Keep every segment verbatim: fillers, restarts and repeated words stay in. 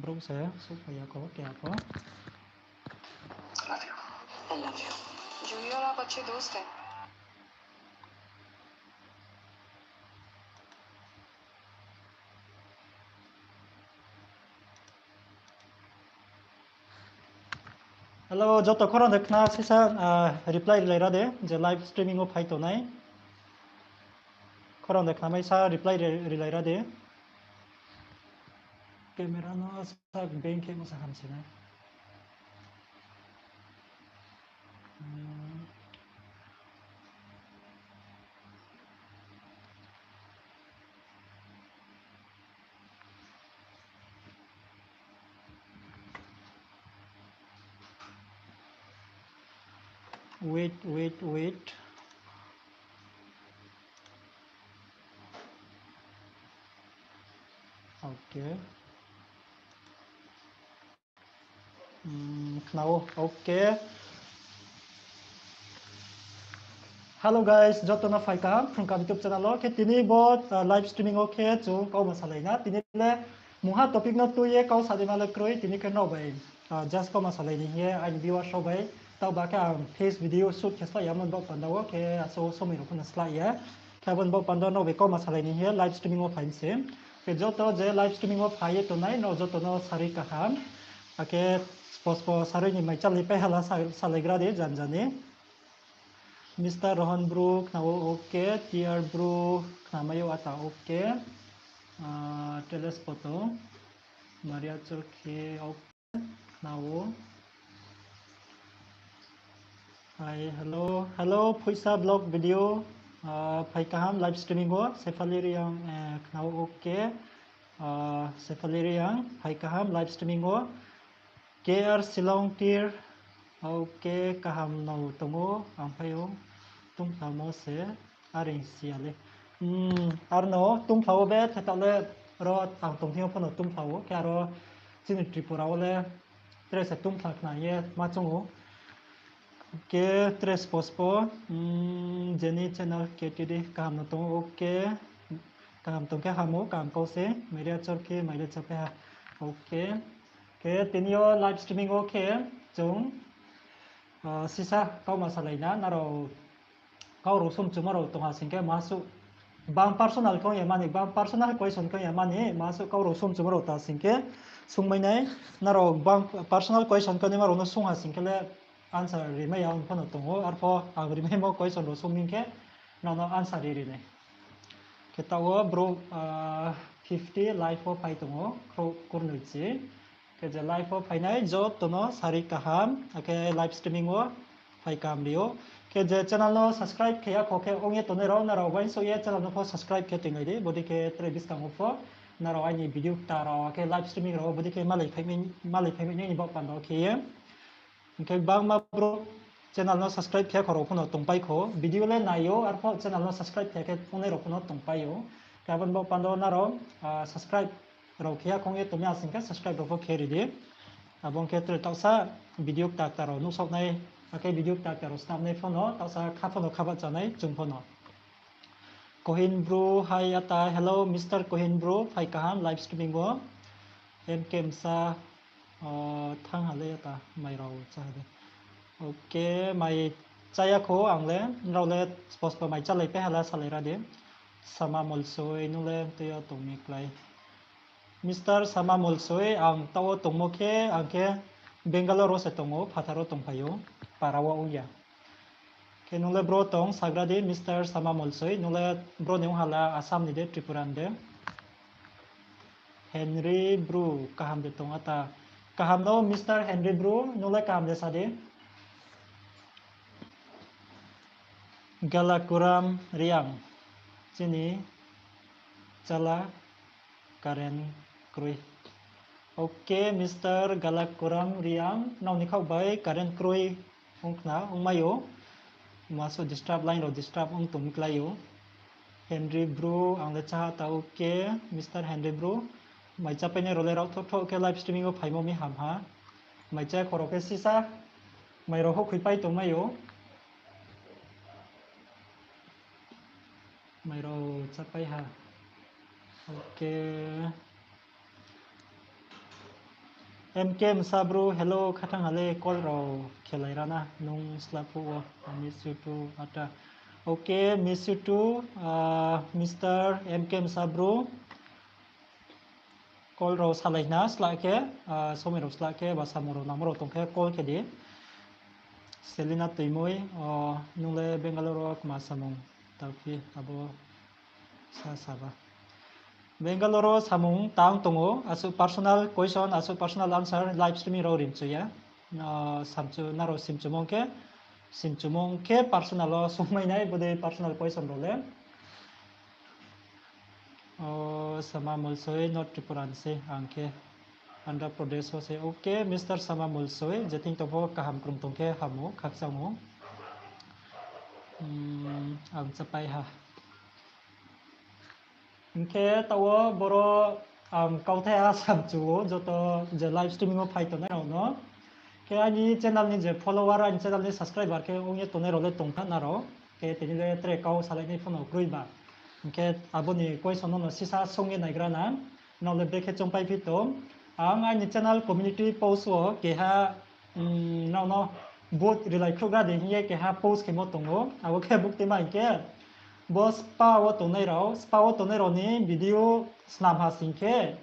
brouh se souhphai ya kho, keha pho. I love you. Junior, आप अच्छे दोस्त हैं। Hello, joto khorang de khna sisa, ah, reply rilai ra de, je live streaming wo phai tongnai. Khorang de khna mai sa reply ri-, rilai ra de. Camera no sa beng khe mo sa hamsi nai. Hmm. Wait, wait, wait. Okay. Hmm, khna ou, okay. Hello guys, joto no phai kaham Phrung Kaham YouTube channel wo. Khe tini bo, ah, live streaming wo khe chung kauma salai na. Tini le mungha topic no tui ye kau sa dima le kroi, tini khe nrao bai, ah, just kauma salai ni hing ye aini viewers rao bai. Taoh ba khe ang face video shoot khe slái ya, abo ni baoh panda wo khe asuh somoi rao pho no slái ya. Khe abo ni baoh panda wo nrao bai kauma salai ni hing ye live streaming wo phai mi se. Khe joto je live streaming wo phai ye tongnai, nrao joto no sari kaham. Akhe spo spo sarui ni mai chálai pai hala sa-, salaigra di, jani jani. Mister Rohan Bru, khna ou, okay. T R Bru, khna mai ou ata, okay. Ah, Teles Poto, Maria Chorkhe, okay. Khna ou. Hi, hello, hello, Phuisa Vlog Video, ah, phai kaham live streaming wo, Sefali Reang, eh, khna ou, okay. Ah, Sefali Reang, phai kaham live streaming wo. K R Silong Tir, okay, kaham no tong ou, ang phai ou, tungphamo se, are si ya le. Hmm, ar no tungpha wo be, theta le, ro ang tong thing yo pho no tungpha ou, khe aro chini Tripura wo le, tre se tungpha khna ye ma choung ou. Khe tre spo spo, hmm, jeni channel K T D kaham no tong ou, okay. Kaham tong khe ham ou, kaham kau se, mai le chor khe, mai le chor khe ha. Okay. Khe tini yo live streaming wo khe chung, ah, sisa kauma salai na, nrao kau rao sumchumo rao tong ha sing khe ma suh, bang personal kau ya mani, bang personal question kau ya mani, ma suh kau rao sumchumo rao ta sing khe sungmai nai, nrao bang personal question kau ni ma rao no sung ha sing khe le answer ri mai ya ong pho no tong ou, arpho ang rimaimo question rao sung mi khe nrao no answer ri ri nai. Khe taoh wo brouh, ah, fifty live wo phai tong ou, khrouh kurnoi chi. Khe je live wo phainai joto no sari kaham, akhe live streaming wo phai kaham ri ou. Khe je channel no subscribe khe ya kho khe ong ye tongnai rao, nrao uaingsouh ye channel no pho subscribe khe toinglai di, bodei khe tre buskang wo pho nrao aini video kta rao, akhe live streaming rao bodei khe malai phai mi, malai phai mi nini baoh panda wo khe ye. Hing khe gbangma brouh channel no subscribe khe ya kho rao pho no tongpai kho. Video le nai ou, arpho channel no subscribe khe ya khe ongnai rao pho no tongpai ou. Khe abo ni baoh panda wo nrao, ah, subscribe rao khe ya kho ong ye tongmi ha sing khe subscribe rao pho khe ri di. Abo ong khe tre taohsa video kta kta rao nuhsaoh nai, akhe video kta kta rao snam nai pho no, taohsa kha pho no kha bahcha nai chung pho no. Kohin Bru, hi ata, hello, Mister Kohin Bru, phai kaham live streaming wo. M K Msa, o, thanng ha le ata, mai rao chá ha de. Okay, mai chá ya kho ang le, nrao le spo spo mai chálai pai ha la salai ra de. Sama Molsoi, nung le tui yo tong mi klái. Mister Sama Molsoi, ang taoh wo tongmo khe, ang khe Bangalore wo se tong ou, phathar wo tongphai ou, para wo ong ya. Khe nung le bro tong, sagra di, Mister Sama Molsoi, nung le bro ni ong ha la Assam ni de, Tripura ni de. Henry Bru, kaham de tong ata. Kaham no, Mister Henry Bru, nung le kaham de sa di. Galakuram Reang, chini chla current kroi. Okay, Mister Galakuram Reang, nrao ni khaoh bai current kroi ong khna ongmai ou. Ma suh disturb, line rao disturb ong tong mi klái ou. Henry Bru, ang le chá ha ta, okay, Mister Henry Bru. Mai chápainai rao le rao thoh thoh khe live streaming wo phaimo mi ham ha. Mai chá kho rao khe sisa, mai rao kho khuipai tongmai ou. Mai rao chápai ha. Okay. M K Msabru, hello, khathang ha le call rao khelai ra na, nung sla phuh wo, I miss you too, ata. Okay, miss you too, uh, Mister M K Msabru. Call rao salai na sla khe, ah, somoi rao sla khe, ba samung rao nangmo rao tong khe call khe di. Selina Toimoi, o, nung le Bangalore wo kma samung tangphi abo sa saba. Bangalore wo samung tang tong ou, asuh personal question, asuh personal answer live streaming rao rimchu ya. Ah, samchu, nrao simchumung khe, simchumung khe personal wo sungmai nai, bodei personal question rao le. O, Sama Molsoi, North Tripura ni se, ang khe Andhra Pradesh wo se. Okay, Mister Sama Molsoi, je thing tong pho kaham krung tong khe ham ou, khakchang ou. Hmm, ang chapai ha. Hing khe taoh wo boro ang kauthai ha samchu ou, joto je live streaming wo phai tongnai rao no. Khe aini channel ni je follower, aini channel ni subscriber khe ong ye tongnai rao le tong tha nrao. Khe tini le tre kau salai nai pho no kroi ba. Hing khe abo ni question no no sisa song ye naigra na. Nrao le brekhe chongpai phi tong. Ang aini channel community post wo keha, mm, nrao no vote rilai khruhgra di hing ye keha post khemo tong ou. Abo khe buktima hing khe, bo spa wo tongnai rao, spa wo tongnai rao ni video snam ha sing khe,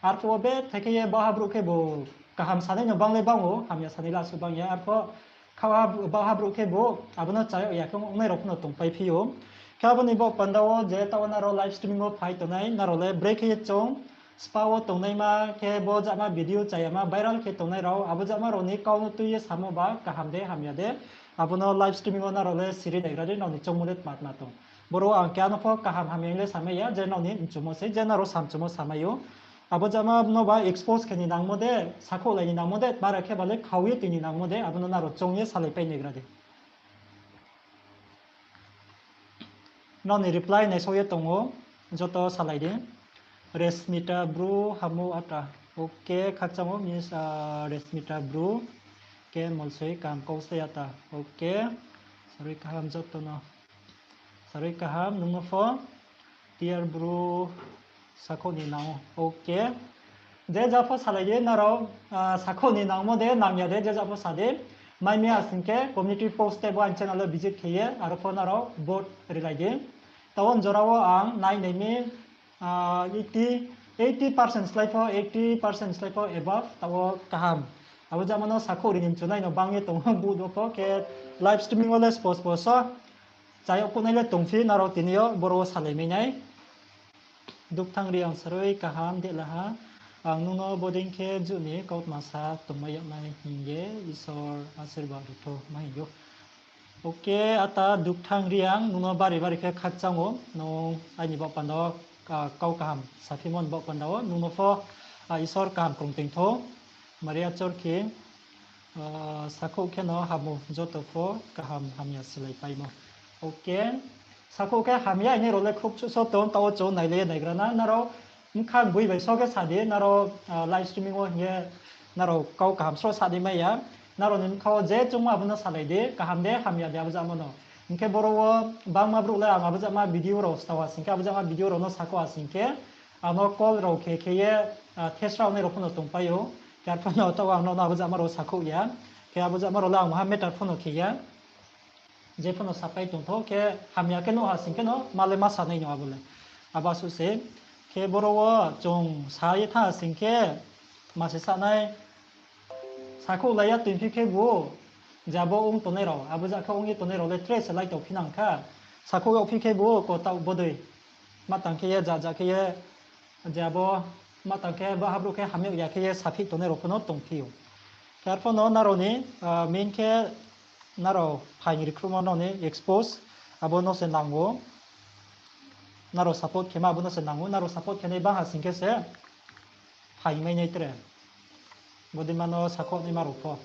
arphuh wo bethai khe ye baohha brouh khe bo kaham sanai no bang le bang ou, hamya sanai le asuh bang ya. Arphuh khaoh ha, baohha brouh khe bo abo no chayag ya khe ongnai rao pho no tongpai phi ou. Khe abo ni baoh panda wo je taoh wo nrao live streaming wo phai tongnai, nrao le brekhe ye choung, spa wo tongnaima khe bo jama video chayama viral khe tongnai rao, abo jama rao ni kau no tui ye samo ba kaham de hamya de, abo no live streaming wo nrao le siri naigra di, nrao ni choungmo le tma tma tong. Boro ang keha no pho kaham hamya le samai ya, je nrao ni mchumo se, je nrao samchumo samai ou. Abo jama no ba expose khe ni nangmo de, sakhouhlai ni nangmo de, bara khe ba le khau ye tui ni nangmo de, abo no nrao choung ye salaipai naigra di. Nrao ni reply naisao ye tong ou, joto salai di. Resmita Bru, hamu ata. Okay, khakchang ou, Miss, ah, Resmita Bru. Khe Molsoi kaham kau slái ata. Okay, sarui kaham joto no. Sarui kaham, nung no pho. Tiar Bru, sakhouh ni nang ou. Okay. Je ja pho salai di, nrao, ah, sakhouh ni nangmo de, nang ya de, je ja pho sa di. Mai mi asing khe community post tei bo aini channel wo visit khe ye, aro pho nrao vote rilai di. Taoh wo jora wo ang nai nai mi, ah, eighty, eighty percent slái pho, eighty percent slái pho above, taoh wo kaham. Abo jama no sakhouh ri ni mchunai no bang ye tong ou, vote wo pho khe live streaming wo le spo spo so. Chayag phuhnai le tongphi, nrao tini yo boro wo salai mai nai. Dukthang Reang, sarui kaham de la ha. Ang nung no bodei khe juh ni kautma sa tongmai yag nai hing ye Isor asirbad ri thou ma hing ou. Okay, ata Dukthang Reang, nung no bari bari khe khakchang ou. Nung aini baoh panda wo, ah, kau kaham saphimo ni baoh panda wo nung no pho, ah, Isor kaham krung toing thou. Maria Chorkhi, ah, sakhouh khe no hamu joto pho kaham hamya silai paimo. Okay, sakhouh khe hamya hing ye rao le khruh chuh so tong, taoh wo chung nai le naigra na, nrao bkha boi bai so khe sa di, nrao, ah, live streaming wo hing ye nrao kau kaham sroh sa di mai ya, nrao ni bkha wo je choungmo abo no salai di, kaham de hamya de abo jama no. Hing khe boro wo bangma brouh le ang abo jama video rao stao ha sing khe abo jama video rao no sakhouh ha sing khe, ang no call rao khe khe ye, ah, thesra ongnai rao pho no tongpai ou. Khe arphuh no taoh ang no abo jama rao sakhouh ya. Khe abo jama rao le ang maha matter pho no khe ya. Je pho no sapai tong thou khe hamya khe nuh ha sing khe no ma le ma sanai no abo le. Abo asuh se. Khe boro wo chung sa ye thanng ha sing khe ma se sanai. Sakhouhlai ya toingphi khebu, je abo ong tongnai rao, abo ja khe ong ye tongnai rao le tre se lai tongphi nang kha. Sakhouh yagphi khebu, ko taoh bodei. Ma tang khe ye, ja ja khe ye, je abo ma tang khe, bo habrouh khe hamyag ya khe ye saphih tongnai rao pho no tongphi ou. Khe arphuh no nrao ni, ah, main khe nrao phaing rikhruhmo nrao ni expose, abo no se nang ou. Nrao support khe ma abo no se nang ou, nrao support khe nai bang ha sing khe se phaing mai nai tre. Bodei ma no sakhouh naima rao pho.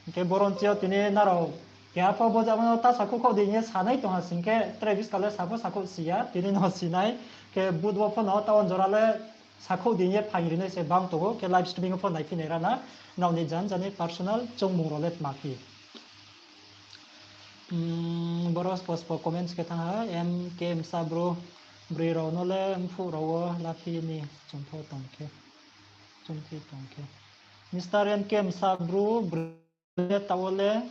Hing khe boro ni thing yo tini nrao keha pho bo jama no ta sakhouh khaoh di hing ye sanai tong ha sing khe tre buskang le sa pho sakhouh si ya, tini no si nai. Khe vote wo pho no taoh wo jora le sakhouh di hing ye phaing ri nai se bang tong ou, khe live streaming wo pho naiphi nai ra na, nrao ni jan jani personal choungmung rao le tma phi. Hmm, boro spo spo comments khe thanng ha, M K Msabru, broi rao no le mphuh rao wo laphi ni chung pho tong khe, chung phi tong khe. Mister N K Msa Bru, broi le taoh wo le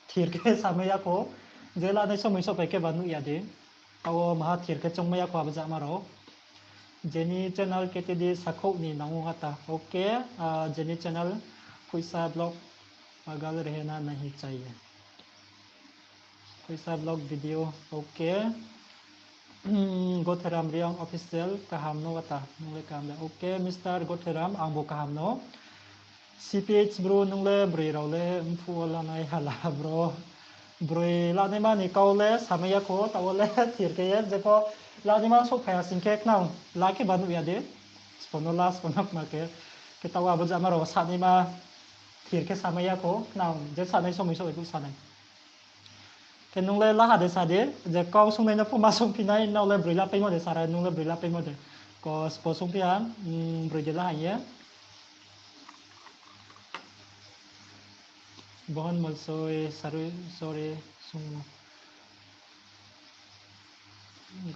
thir khe samai ya kho. Je lanai somoi sohphai khe ba nuh ya di. Taoh wo maha thir khe choungmai ya kho abo jama rao. Jeni channel ketedi sakhouh ni nang ou ata. Okay, jeni channel Phuisa Vlog, Pagal Rehna Nahi Chahiye. Phuisa Vlog video, okay. Gotheram Reang Official, kaham no ata, nung le kaham de. Okay, Mister Gotheram, angbu kaham no. C P H bro, nung le broi rao le mphuh wo lanai hala bro. Broi lanaima ni kau le samai ya kho, taoh wo le thir khe ye, jepho lanaima souhphai ya sing khe khnang, la khe ba nuh ya de. Sbo no la, sbo no kma khe, khe taoh wo abo jama rao sanaima thir khe samai ya kho, khnang je sanai somoi souhphai phuh sanai. Khe nung le laha de sa di, je kau sungnai no pho ma sungphi nai, nrao le broi lapaimo de sara, nung le broi lapaimo de. Ko sbo sungphi ha, broi de laha ye. Bohon Molsoi, sorry, sorry, sung.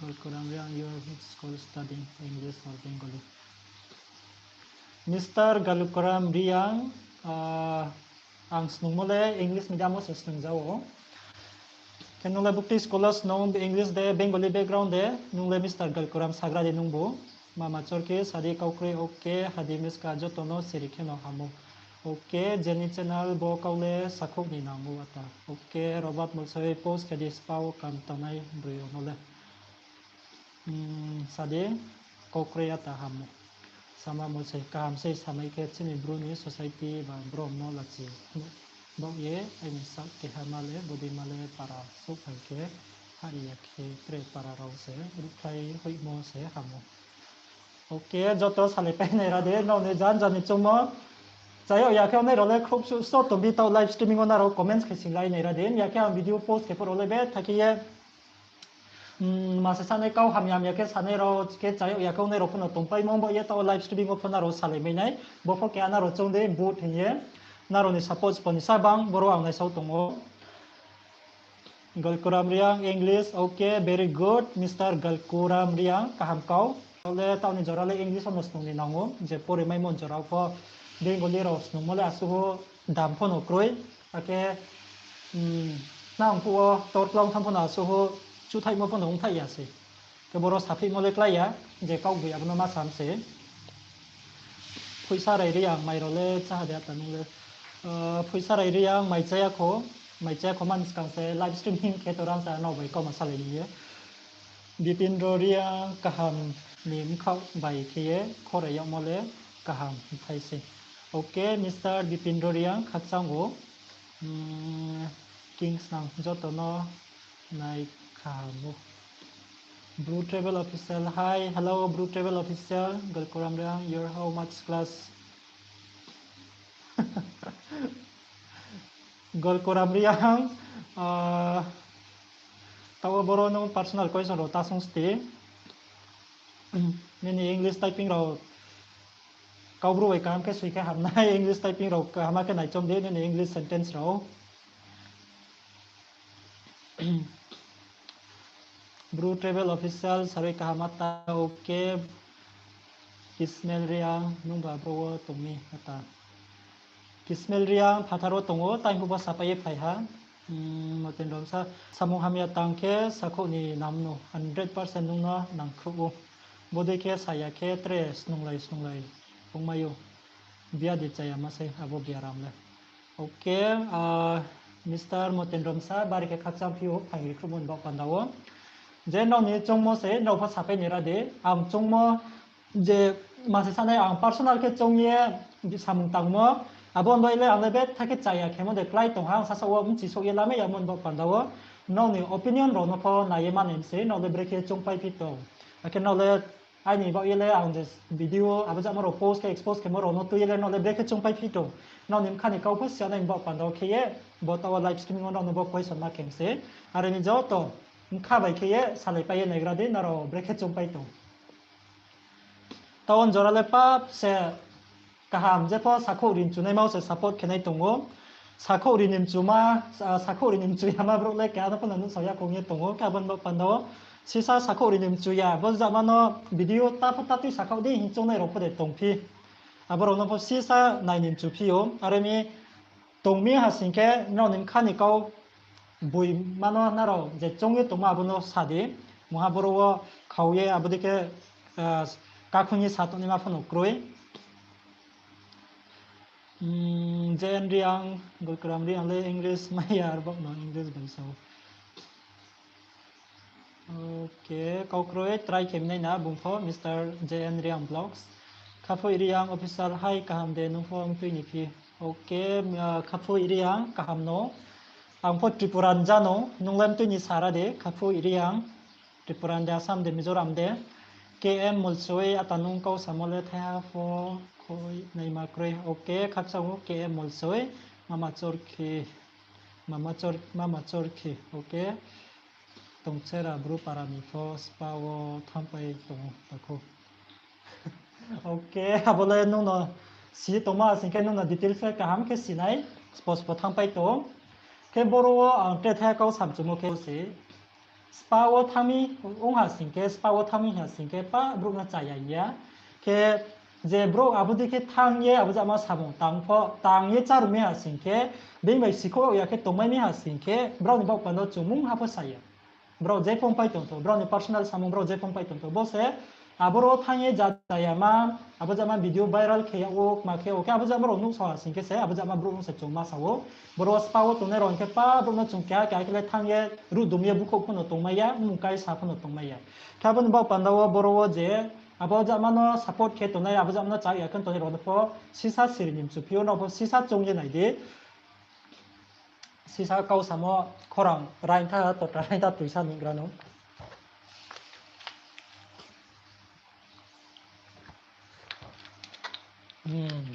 Golkoram Reang, your school studying English or Bengali? Mister Golkoram Reang, ang snungmo le English medium wo se snungjao. Khe nung le bukti school wo snung English de, Bengali background de, nung le Mister Golkoram sagra de nungbu. Mama chorkhe sadi kau kroi, okay, hadi miska joto no siri khe no hamo. Okay, jeni channel bo kau le sakhouh ni nang ou ata. Okay, Robert Molsoi post khe di spao kam tangnai broi rao no le. Sadi, kau kroi ata hamo. Sama Molsoi kaham sei samai khe chini Bru ni society ba brom no lachi. Baoh ye, aini sak keha ma le, body ma le para souhphai khe, hari ya khe tre para rao se, ruhkhlai hoihmo se hamo. Okay, joto salaipai nai ra di, nrao ni jan jan ni choungmo. Chayag ya khe ongnai rao le khrouhsuh so tongbi taoh live streaming wo nrao comments khe singlai nai ra di, ya khe ang video post khe pho rao le be thakhe ye. Ma se sanai kau hamya hamya khe sanai rao khe chayag ya khe ongnai rao pho no tongpaimo baoh ye taoh live streaming wo pho nrao salai mai nai. Bo pho keha nrao choung di vote hing ye. Nrao ni support sbo ni sa bang boro ang naisao tong ou. Golkoram Reang, English, okay, very good, Mister Golkoram Reang, kaham kau. Taoh le taoh ni jora le English wo no snung ni nang ou, je porimaimo jora pho Bengali rao snungmo le asuh dam pho no kroi, akhe nang phuh wo torklang tham pho no asuh chuhthaihmo pho no ongthaih ya se. Khe boro saphihmo le klái ya, je kau boi abo no ma sam se. Phuisa Rai Reang, mai rao le cháha de ata nung le. Phuisa Rai Reang, mai chá ya kho, mai chá ya kho, man skang se live streaming khe torang sa nrao bai kauma salai ni ye. Bipindro Reang, kaham ni bkhaoh bai khe ye khorai yagmo le kaham mthai se. Okay, Mister Bipindro Reang, khakchang ou. King Snang joto no nai kaham ou. Blue Travel Official, hi, hello Blue Travel Official, Golkoram Reang, your how much class? Golkoram Reang, taoh wo boro nung personal question rao ta sung sti. Nini English typing rao, Kaubru bai kaham khe soi khe hamnai, English typing rao kaham khe naichom di, nini English sentence rao. Bru Travel Official, sarui kaham ata, okay. Kismel Reang, nungba bro wo tong mi ata. Kismel Reang, phathar wo tong ou, taiphuh bo sapai ye phai ha. Moten Romsa, samung hamya tang khe sakhouh ni nam no, hundred percent nung no nangkhruh ou. Bodei khe saya khe tre snunglai snunglai ongmai ou. Biadi chaya ma sei abo biaram le. Okay, Mister Moten Romsa, bari khe khakchang phi ou, phaing ri khruhmo ni baoh panda wo. Je nrao ni choungmo se, nrao pho sapai ni ra di, ang choungmo je ma se sanai ang personal khe choung ye samung tangmo, abo ni baoh le ang le betha khe chaya khemo de klái tong ha, ang sasaoh wo bchi souh ye lamai yamo ni baoh panda wo. Nrao ni opinion rao no pho nai ye manai mi se, nrao le brekhe choungpai phi tong. Akhe nrao le aini baoh ye le ang je video abo jama rao post khe expose khemo rao no tui ye le nrao le brekhe choungpai phi tong. Nrao ni bkha ni kau pho siya nai ni baoh panda wo khe ye, bo taoh wo live streaming wo nrao no bo question ma khe mi se. Are ni joto bkha bai khe ye salaipai ye naigra di, nrao brekhe choungpai tong. Taoh wo jora le pap se kaham, jepho sakhouh ri mchunaima wo se support khe nai tong ou. Sakhouh ri ni mchuma, sakhouh ri ni mchuyama brouh le keha no pho no nuhsao ya kong ye tong ou, khe abo ni baoh panda wo. Sisa sakhouh ri ni mchuya, bo jama no video ta pho ta tui sakhaoh di hing choungnai rao pho de tong phi. Abo rao no pho sisa nai ni mchu phi ou. Are mi tong mi ha sing khe, nrao ni bkha ni kau boi mano nrao je choung ye tongma abo no sa di. Mungha boro wo khau ye abo dei khe, eh, kakhoung ye sa tongnaima pho no kroi. Hmm, J N Reang, Golkaram Reang le English mai ya, arbo no English bai sa ou. Okay, kau kroi, try khe mi nai na, bung pho Mister J N Reang Vlogs. Khaphoih Reang official, hai, kaham de, nung pho mtui ni phi? Okay, ah, Khaphoih Reang, kaham no. Ang pho Tripura ni ja no, nung le mtui ni sara de, Khaphoih Reang. Tripura de, Assam de, Mizoram de. K M Molsoi, ata nung kau samo le thaiha pho khoi naima kroi. Okay, khakchang ou K M Molsoi, mama chorkhi, mama chor, mama chorkhi, okay. Tongchera Bru para ni pho spa wo thanngpai tong ou, takhu. Okay, abo le nung no si tongma sing khe nung no details khe kaham khe si nai, spo spo thanngpai tong. Khe boro wo ang tre thaiha kau samchumo khe se, spa wo thanng mi ong ha sing khe, spa wo thanng mi ha sing khe, pa brouh no chaya ya. Khe je brouh abo dei khe thanng ye abo jama samung tang pho, tang ye cháru mi ha sing khe, being bai sikhouh ya khe tongmai mi ha sing khe, brao ni baoh panda chung mungha pho sa ya. Brao je phone pai tong thou, brao ni personal samung brao je phone pai tong thou. Bo se aboro thanng ye ja chaya ma, abo jama video viral khe yag ou, kma khe ou, khe abo jama rao nuhsao ha sing khe se, abo jama brouh no se chung ma sa ou. Boro spa wo tongnai rao hing khe pa brouh no chung keha keha khe le thanng ye ruhdum ye bukhouh pho no tongmai ya, mmung kaisa pho no tongmai ya. Khe abo ni baoh panda wo boro wo je abo jama no support khe tongnai, abo jama no chaya khe tongnai rao no pho sisa siri ni mchu phi ou, nrao pho sisa choung ye nai di. Sisa kau samo khorang raingtha, tota raingtha, tuisa nuhgra no. Hmm.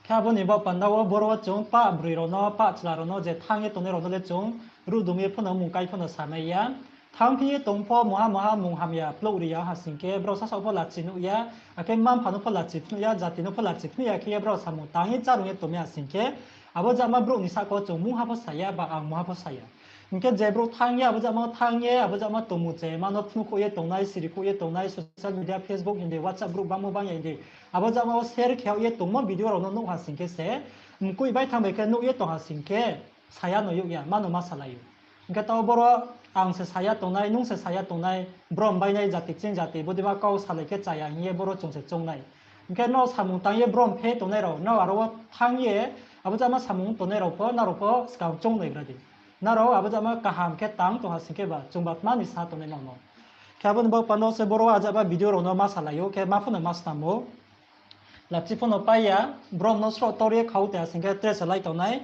Khe abo ni baoh panda wo boro wo chung pa broi rao no, pa chla rao no je thanng ye tongnai rao no le chung ruhdum ye pho no mmung kai pho no samai ya. Thanngphi ye tong pho mungha mungha mung hamya plouh ri ya ha sing khe, brao sasaoh pho lachi nuh ya, akhe mma-mpha no pho lachi phnuh ya, jati no pho lachi phnuh ya khe ye brao samung tang ye chárung ye tongmai ha sing khe, abo jama brouh ni sahka wo chung mungha pho sa ya, ba ang mungha pho sa ya. Hing khe je brouh thanng ye, abo jama thanng ye, abo jama tongmung chayama no phnuhkhouh ye tongnai, sirikhouh ye tongnai, social media, Facebook hing di, WhatsApp group bangmo bang ya hing di, abo jama wo share khe yag ye tongmo video rao no nuh ha sing khe se, mkoih bai thanng bai khe nuh ye tong ha sing khe, saya no youh ya, ma no ma salai ou. Hing khe taoh boro ang se saya tongnai, nung se saya tongnai, brom bainai jati kching jati, bodei ma kau salai khe chaya hing ye boro chung se choung nai. Hing khe nrao samung tang ye brom phe tongnai rao, nrao aro wo thanng ye, abo jama samung tongnai rao pho, nrao pho skang choung naigra di. Nrao abo jama kaham khe tang tong ha sing khe ba, chungba tma ni sa tongnai nrao no. Khe abo ni baoh panda wo se boro ajaba video rao no ma salai ou, khe ma pho no ma snam ou. Lachi pho no pai ya, brom no sroh tor ye khau te ha sing khe tre se lai tongnai.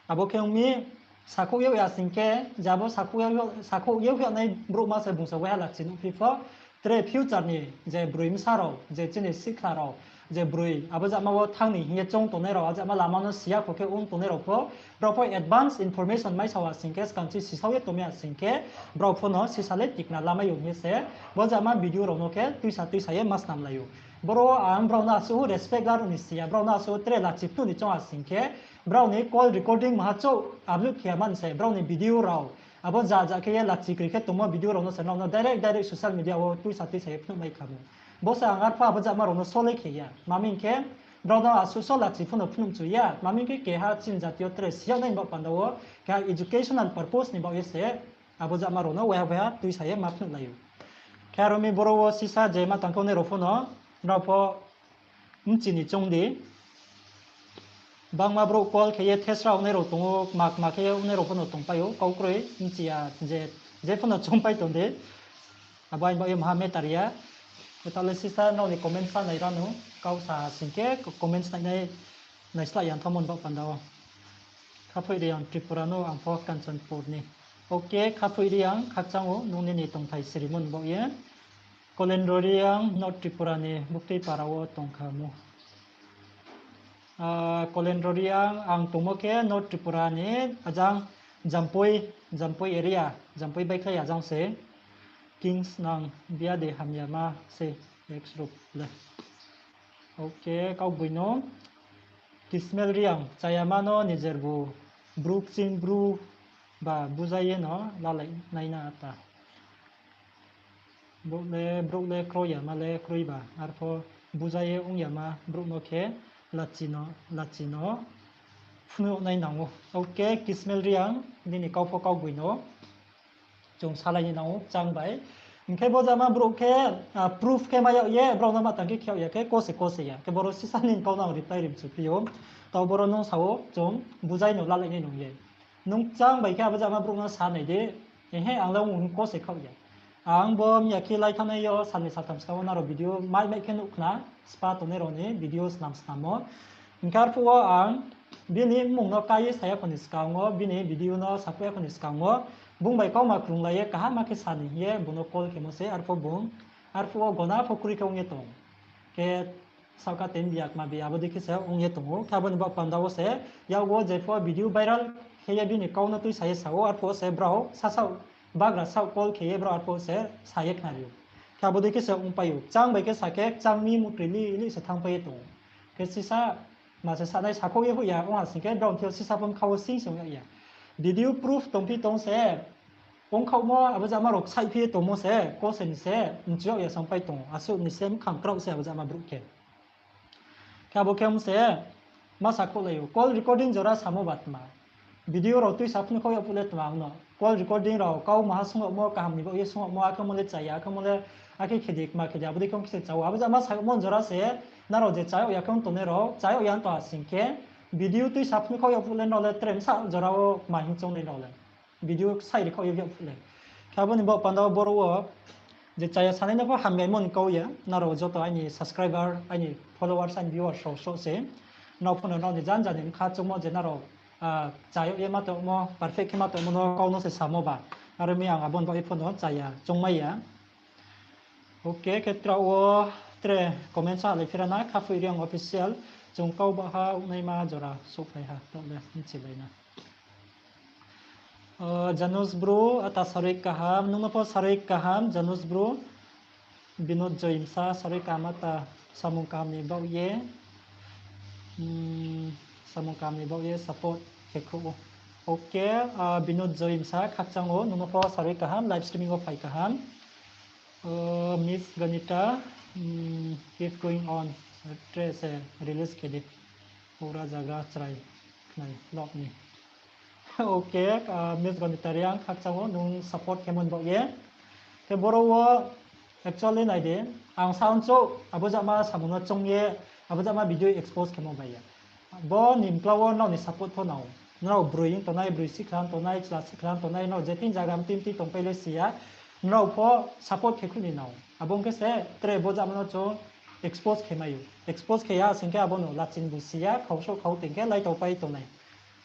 Abo khe ong mi, sakhouh yag ya sing khe, je abo sakhouh yag, sakhouh yag nai brouhma se bung se waiha lachi nuhphi pho, tre future ni je broi bsa rao, je chini sikhla rao, je broi abo jama wo thanng ni hing ye choung tongnai rao, ajama lama no si ya kho khe ong tongnai rao pho, brao pho advance information mai sao ha sing khe, skang chi sisao ye tongmai ha sing khe, brao pho no sisa le tikna lamai ou hing ye se, bo jama video rao no khe tuisa tuisa ye ma snam lai ou. Boro ang brao no asuh respect laruh ni si ya, brao no asuh tre lachi phnuh ni choung ha sing khe, brao ni call recording maha chouh upload khe ya man se, brao ni video rao, abo ja ja khe ye lachi kri khe tongmo video rao no se nrao no direct direct social media wo tuisa tuisa ye phnuh mai kha mi. Bo se ang arphuh abo jama rao no sole khe ya. Tma hing khe, brao no asuh so lachi pho no phnuh mchu ya. Tma hing khe, keha chini jati yo tre si yag nai ni baoh panda wo, keha educational purpose ni baoh ye se, abo jama rao no waiha waiha tuisa ye ma phnuh lai ou. Khe aro mi boro wo sisa je ma tang khe ongnai rao pho no, nrao pho mchi ni choung di. Bangma brouh call khe ye thesra ongnai rao tong ou, kma kma khe ye ongnai rao pho no tongpai ou, kau kroi, mchi ya je, je pho no choungpai tong di. Abo aini baoh ye maha matter ya. Khe taoh le sisa nrao ni comment sa nai ra no, kau sa sing khe comment nai nai, naislah ya thanngmo ni baoh panda wo. Khaphoih Reang Tripura no ang pho Kanchanpur ni. Okay, Khaphoih Reang, khakchang ou, nung nini tongthai sirimo ni baoh ye. Kolendro Reang, North Tripura ni Buktui para wo tong kha mo. Ah, Kolendro Reang, ang tongmo khe North Tripura ni, ajang Jampui, Jampui area, Jampui baikhlai ajang se. Kings nang bia de hamya ma se, ex rup le. Okay, kau boi no. Kismel Reang, chayama no nijer bu Bru kching Bru ba bujai ye no lalai nai na ata. Brouh le, brouh le kroi yama le kroi ba, arpho buzai ye ong yama brouh no khe lachi no, lachi no phnuh nai nang ou. Ok, Kismel Reang, nini kau pho kau boi no chung salai ni nang ou, kchang bai. Hing khe bo jama brouh khe, ah, proof khe mai yag ye, brao no ma tang khe khe yag ya khe, kose kose ya. Khe boro sisa ni kau no ang reply ri mchu phi ou. Tao boro nung sa ou, chung buzai no lalai nai nung ye. Nung kchang bai khe abo jama brouh no sa nai di, ehe, ang le ong kose khaoh ya. Ang bo miya khe lai thanng nai yo, salni saltham skang wo nrao video mai mai khe nuh khna, spa tongnai rao ni video snam snam wo. Hing khe arphuh wo ang bini mmung no kai ye sa ya kho ni skang wo, bini video no sakhouh ya kho ni skang wo, bung bai kauma krunglai ye kaham ma khe sa ni hing ye bung no call khemo se, arphuh bung, arphuh wo gona pho kroi khe ong ye tong. Khe saohka tei biya kma bi abo dei khe se ong ye tong ou. Khe abo ni baoh panda wo se, yak wo jepho video viral khe ye bini kau no tuisa ye sa ou, arphuh wo se brao sasaoh bagra saoh call khe ye brao arphuh wo se sa ye khnari ou. Khe abo dei khe se ongpai ou. Kchang bai khe sa khe kchang mi mukri li li se thanngpai ye tong ou. Khe sisa ma se sanai sakhouh ye hoih ya, ong ha sing khe brao thing yo sisa pho mkha wo sing se ong yag ya. Video proof tongphi tong se, ongkhaohmo abo jama rao ksaihphi ye tongmo se, kose ni se, mchu yag ya songpai tong ou. Asuh ni se mkhang kraoh se abo jama brouh khe. Khe abo khe ong se, ma sakhouhlai ou, call recording jora samo ba tma. Video rao tuisa phnuh khaoh yag phuh le tma ang no. Call recording rao kau maha sung yagmo, kaham ni baoh ye sung yagmo, akhe mo le chaya, akhe mo le akhe khe di, kma khe di, abo dei khe ong khe se cha ou. Abo jama sa yagmo jora se, nrao je cha yag ya khe ong tongnai rao, cha yag ya ong tong ha sing khe, video tuisa phnuh khaoh yag phuh le nrao le tre bsa jora wo kma hing choung nai nrao le. Video sai ri khaoh ye yag phuh le. Khe abo ni baoh panda wo boro wo je chaya sanai no pho hamyaimo ni kau ye, nrao joto aini subscriber, aini followers, aini viewers rao sroh se. Nrao pho no nrao ni janja ni bkha choungmo je nrao, ah, cha yag ye ma tongmo, perfect khe ma tongmo no kau no se samo ba. Aro mi ang abo ni baoh ye pho no chaya choungmai ya. Ok, khe trao wo tre comment sa lai phira na, Khaphoih Reang Official, chung kau baha ongnaima jora souhphai ha, taoh le bchilai na. O, Janus Bru, ata sarui kaham, nung no pho sarui kaham, Janus Bru. Binod Joimsa, sarui kaham ata samung kaham ni baoh ye. Hmm, samung kaham ni baoh ye support khe khruh ou. Ok, ah, Binod Joimsa, khakchang ou, nung no pho sarui kaham, live streaming wo phai kaham. O, Miss Ganita, hmm, keep going on, tre se release khe di. Pura zaga chrai khnai lok ni. Ok, ah, Miss Ganita Reang, khakchang ou, nung support khe mon baoh ye. Khe boro wo actually nai di, ang sa ong chouh, abo jama samung no choung ye, abo jama video expose khemo bai ya. Bo ni mkla wo nrao ni support pho nang ou. Nrao broi ong tongnai, broi sikhlan tongnai, chla sikhlan tongnai, nrao je tin zaga mtui mtui tongpai le si ya. Nrao pho support khe khruh ni nang ou. Abo ong khe se tre bo jama no chung expose khe mai ou. Expose khe ya sing khe abo no lachin bu si ya, khau souh khau teng khe lai taupai tongnai.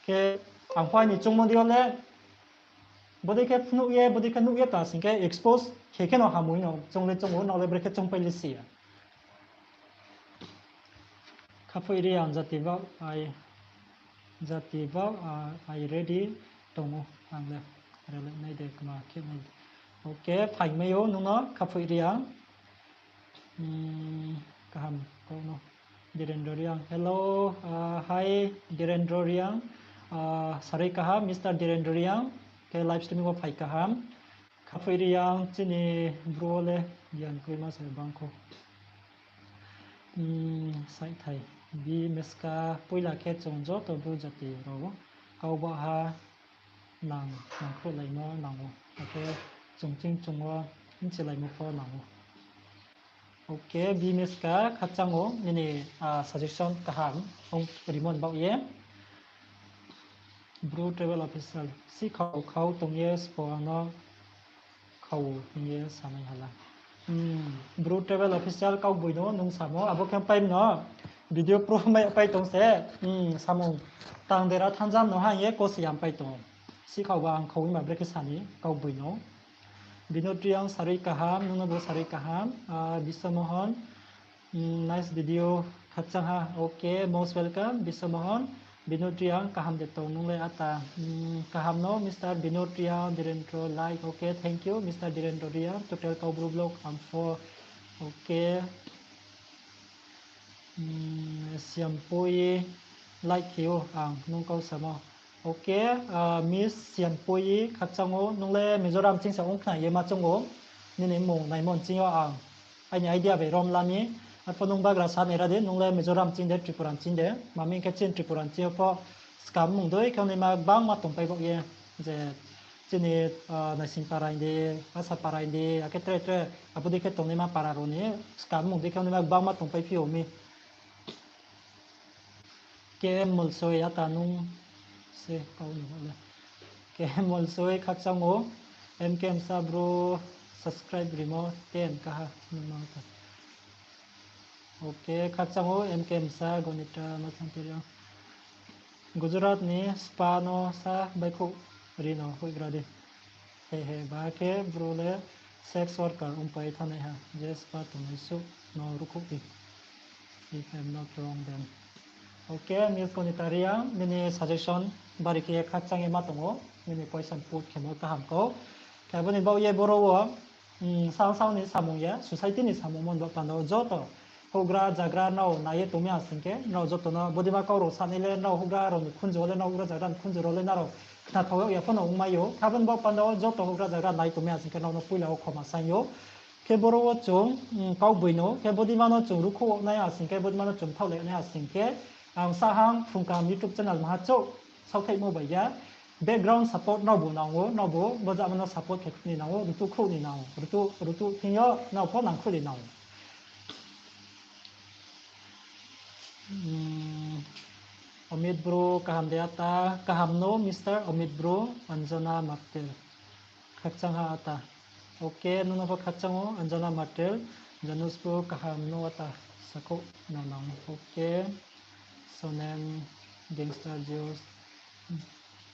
Khe ang pho aini choungmo dei yo le, bodei khe phnuh ye, bodei khe nuh ye ta sing khe expose khe khe no hamoi no choung le choung ou, nrao le brekhe choungpai le si ya. Khaphoih Reang jati bau, ai, jati bau, ah, ai ready tong ou, ang le. Rele nai de, kma khe nai de. Ok, phaimai ou nung no Khaphoih Reang. Hmm, kaham kau no. Direndra Reang. Hello, ah, hi, Direndra Reang. Ah, sarui kaham, Mister Direndra Reang. Khe live streaming wo phai kaham. Khaphoih Reang, chini bru wo le giyan kroima se bang kho. Hmm, saihthai. Bi meska poila khe chung joto bru jati rao kau baha nang, nangkhruhlaimo nang ou. Akhe chung ching chung wo bchilaimo pho nang ou. Ok, bi meska khakchang ou, nini, ah, suggestion kaham ong rimo ni baoh ye. Bru Travel Official, si khau khau tong ye spo ang no khau hing ye sanai hala. Hmm, Bru Travel Official kaugboino nung samo, abo khe pai no video proof mai pai tong se, hmm, samung tang dera thangjam no hang ye kosi yam pai tong. Si khau ba ang khau ima brekhe sani kaugboino. Binod Reang sarui kaham, nung no bo sarui kaham, ah, Biswa Mohon, hmm, nice video, khakchang ha, ok, most welcome, Biswa Mohon. Binod Reang, kaham de tong nung le ata. Hmm, kaham no, Mister Binod Reang, Direndra, like, ok, thank you, Mister Direndra Reang, Total Kaubru Vlog, am pho, ok. Hmm, Siampoi, like khe ou ang, nung kau samo. Ok, ah, Miss Siampoi, khakchang ou, nung le Mizoram ching se ong khna ye ma choung ou. nini mmung naimo nching yo ang aini idea bai rom la mi. Arphuh nung bagra sa nai ra di, nung le Mizoram ching de, Tripura ching de. Mami khe chini Tripura ching yo pho scam mmung dei khe ongnaima gbangma tongpai baoh ye. Je chini, ah, Naising para hing di, Asa para hing di, akhe tre tre, abo dei khe tongnaima para rao ni scam mmung dei khe ongnaima gbangma tongpai phi ou mi. K M Molsoi ata nung se kau ni le. K M Molsoi khakchang ou, M K Msa bro subscribe rimo ten kaha nung ma ta. Ok, khakchang ou, M K Msa Gonita Mathang Teria. Gujarat ni spa no sa baihkhouh ri no hoihgra di. He he, ba khe bro le sex worker ongpai thanai ha, je spa tongnai suh no ruhkhouh di. If I'm not wrong then. Ok, Miss Gonita Reang, nini suggestion bari khe khakchang ye ma tong ou, nini question put khemo kaham kau. Khe abo ni baoh ye boro wo, mm, sang sang ni samung ya, society ni samung mon bo panda wo joto houhgra zagra nrao nai ye tong mi ha sing khe, nrao joto no bodima kau rao sanai le, nrao houhgra rao ni khunju wo le, nrao houhgra zagra ni khunju rao le nrao khnathao yag ya pho no ongmai ou. Khe abo ni bo panda wo joto houhgra zagra nai tong mi ha sing khe, nrao no poila wo khoma saing ou. Khe boro wo chung, mm, kaugboino, khe bodima no chung ruhkhouh nai ha sing khe, bodima no chung thaohlai nai ha sing khe, ang sahang Phrung Kaham YouTube channel maha chouh saohthaihmo bai ya. Background support nraobu nang ou, nraobu bojama no support khe ni nang ou, rutuh khrouh ni nang ou, rutuh, rutuh thing yo nrao pho nang khrouh ni nang ou. Amit bro, kaham de ata, kaham no Mister Amit bro, Anjana Martel. Khakchang ha ata. Ok, nung no pho khakchang ou, Anjana Martel, Janus bro, kaham no ata, sakhouh no nang. Ok, Sonem, Gangster Juice,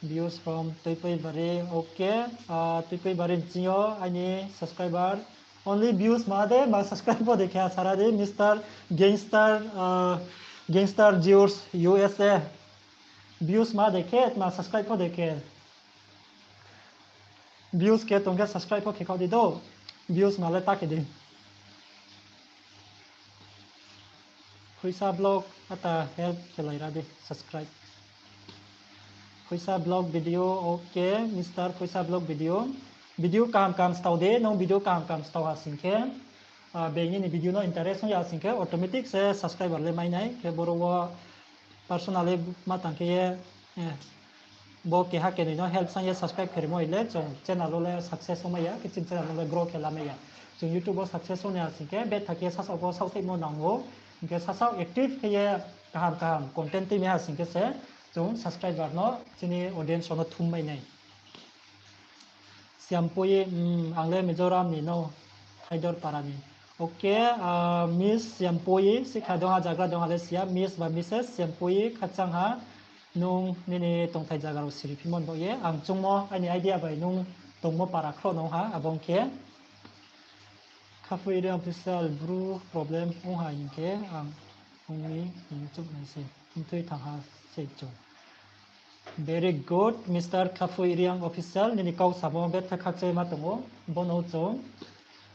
views from Tuipuibari, ok, ah, Tuipuibari nching yo aini subscriber, only views ma de, ma subscribe pho de khe, sara di, Mister Gangster, ah, Gangster Juice U S A. Views ma de khe, ma subscribe pho de khe. Views khe tong khe subscribe pho khe khaoh di do. Views ma le ta khe di. Phoisa Vlog ata help khe lai ra di, subscribe. Phoisa Vlog video, ok, Mister Phoisa Vlog video. Video kaham kaham stao de, nung video kaham kaham stao ha sing khe, ah, beng nini video no interest ong ya sing khe, automatic se subscriber le mai nai, khe boro wo personally ma tang khe ye, eh, bo keha kenoi no help sang ye subscribe khe rimo le, chung channel wo le success ongmai ya, khe chini channel no le grow khe lamai ya. Chung YouTube wo success ong ni ha sing khe, betha khe sasaoh pho saohthaihmo nang ou, hing khe sasaoh active khe ye kaham kaham content tuimai ha sing khe se, chung subscriber no, chini audience rao no thummai nai. Siampoi, mm, ang le Mizoram ni no, Haidar para ni. Ok, ah, Miss Siampoi, sikha dong ha, zagra dong ha le siya, Miss ba Missus Siampoi, khakchang ha, nung nini tongthai zaga rao siri phimo ni baoh ye, ang chungmo, aini idea bai nung tongmo para khrouh no ha, abo ong khe. Khaphui Reang official, Bru problem ong ha hing khe, ang ong mi hing chouh nai se, mthui thanng ha se chung. Very good, Mister Khaphui Reang official, nini kau samo betha khakchangma tong ou, bo no chung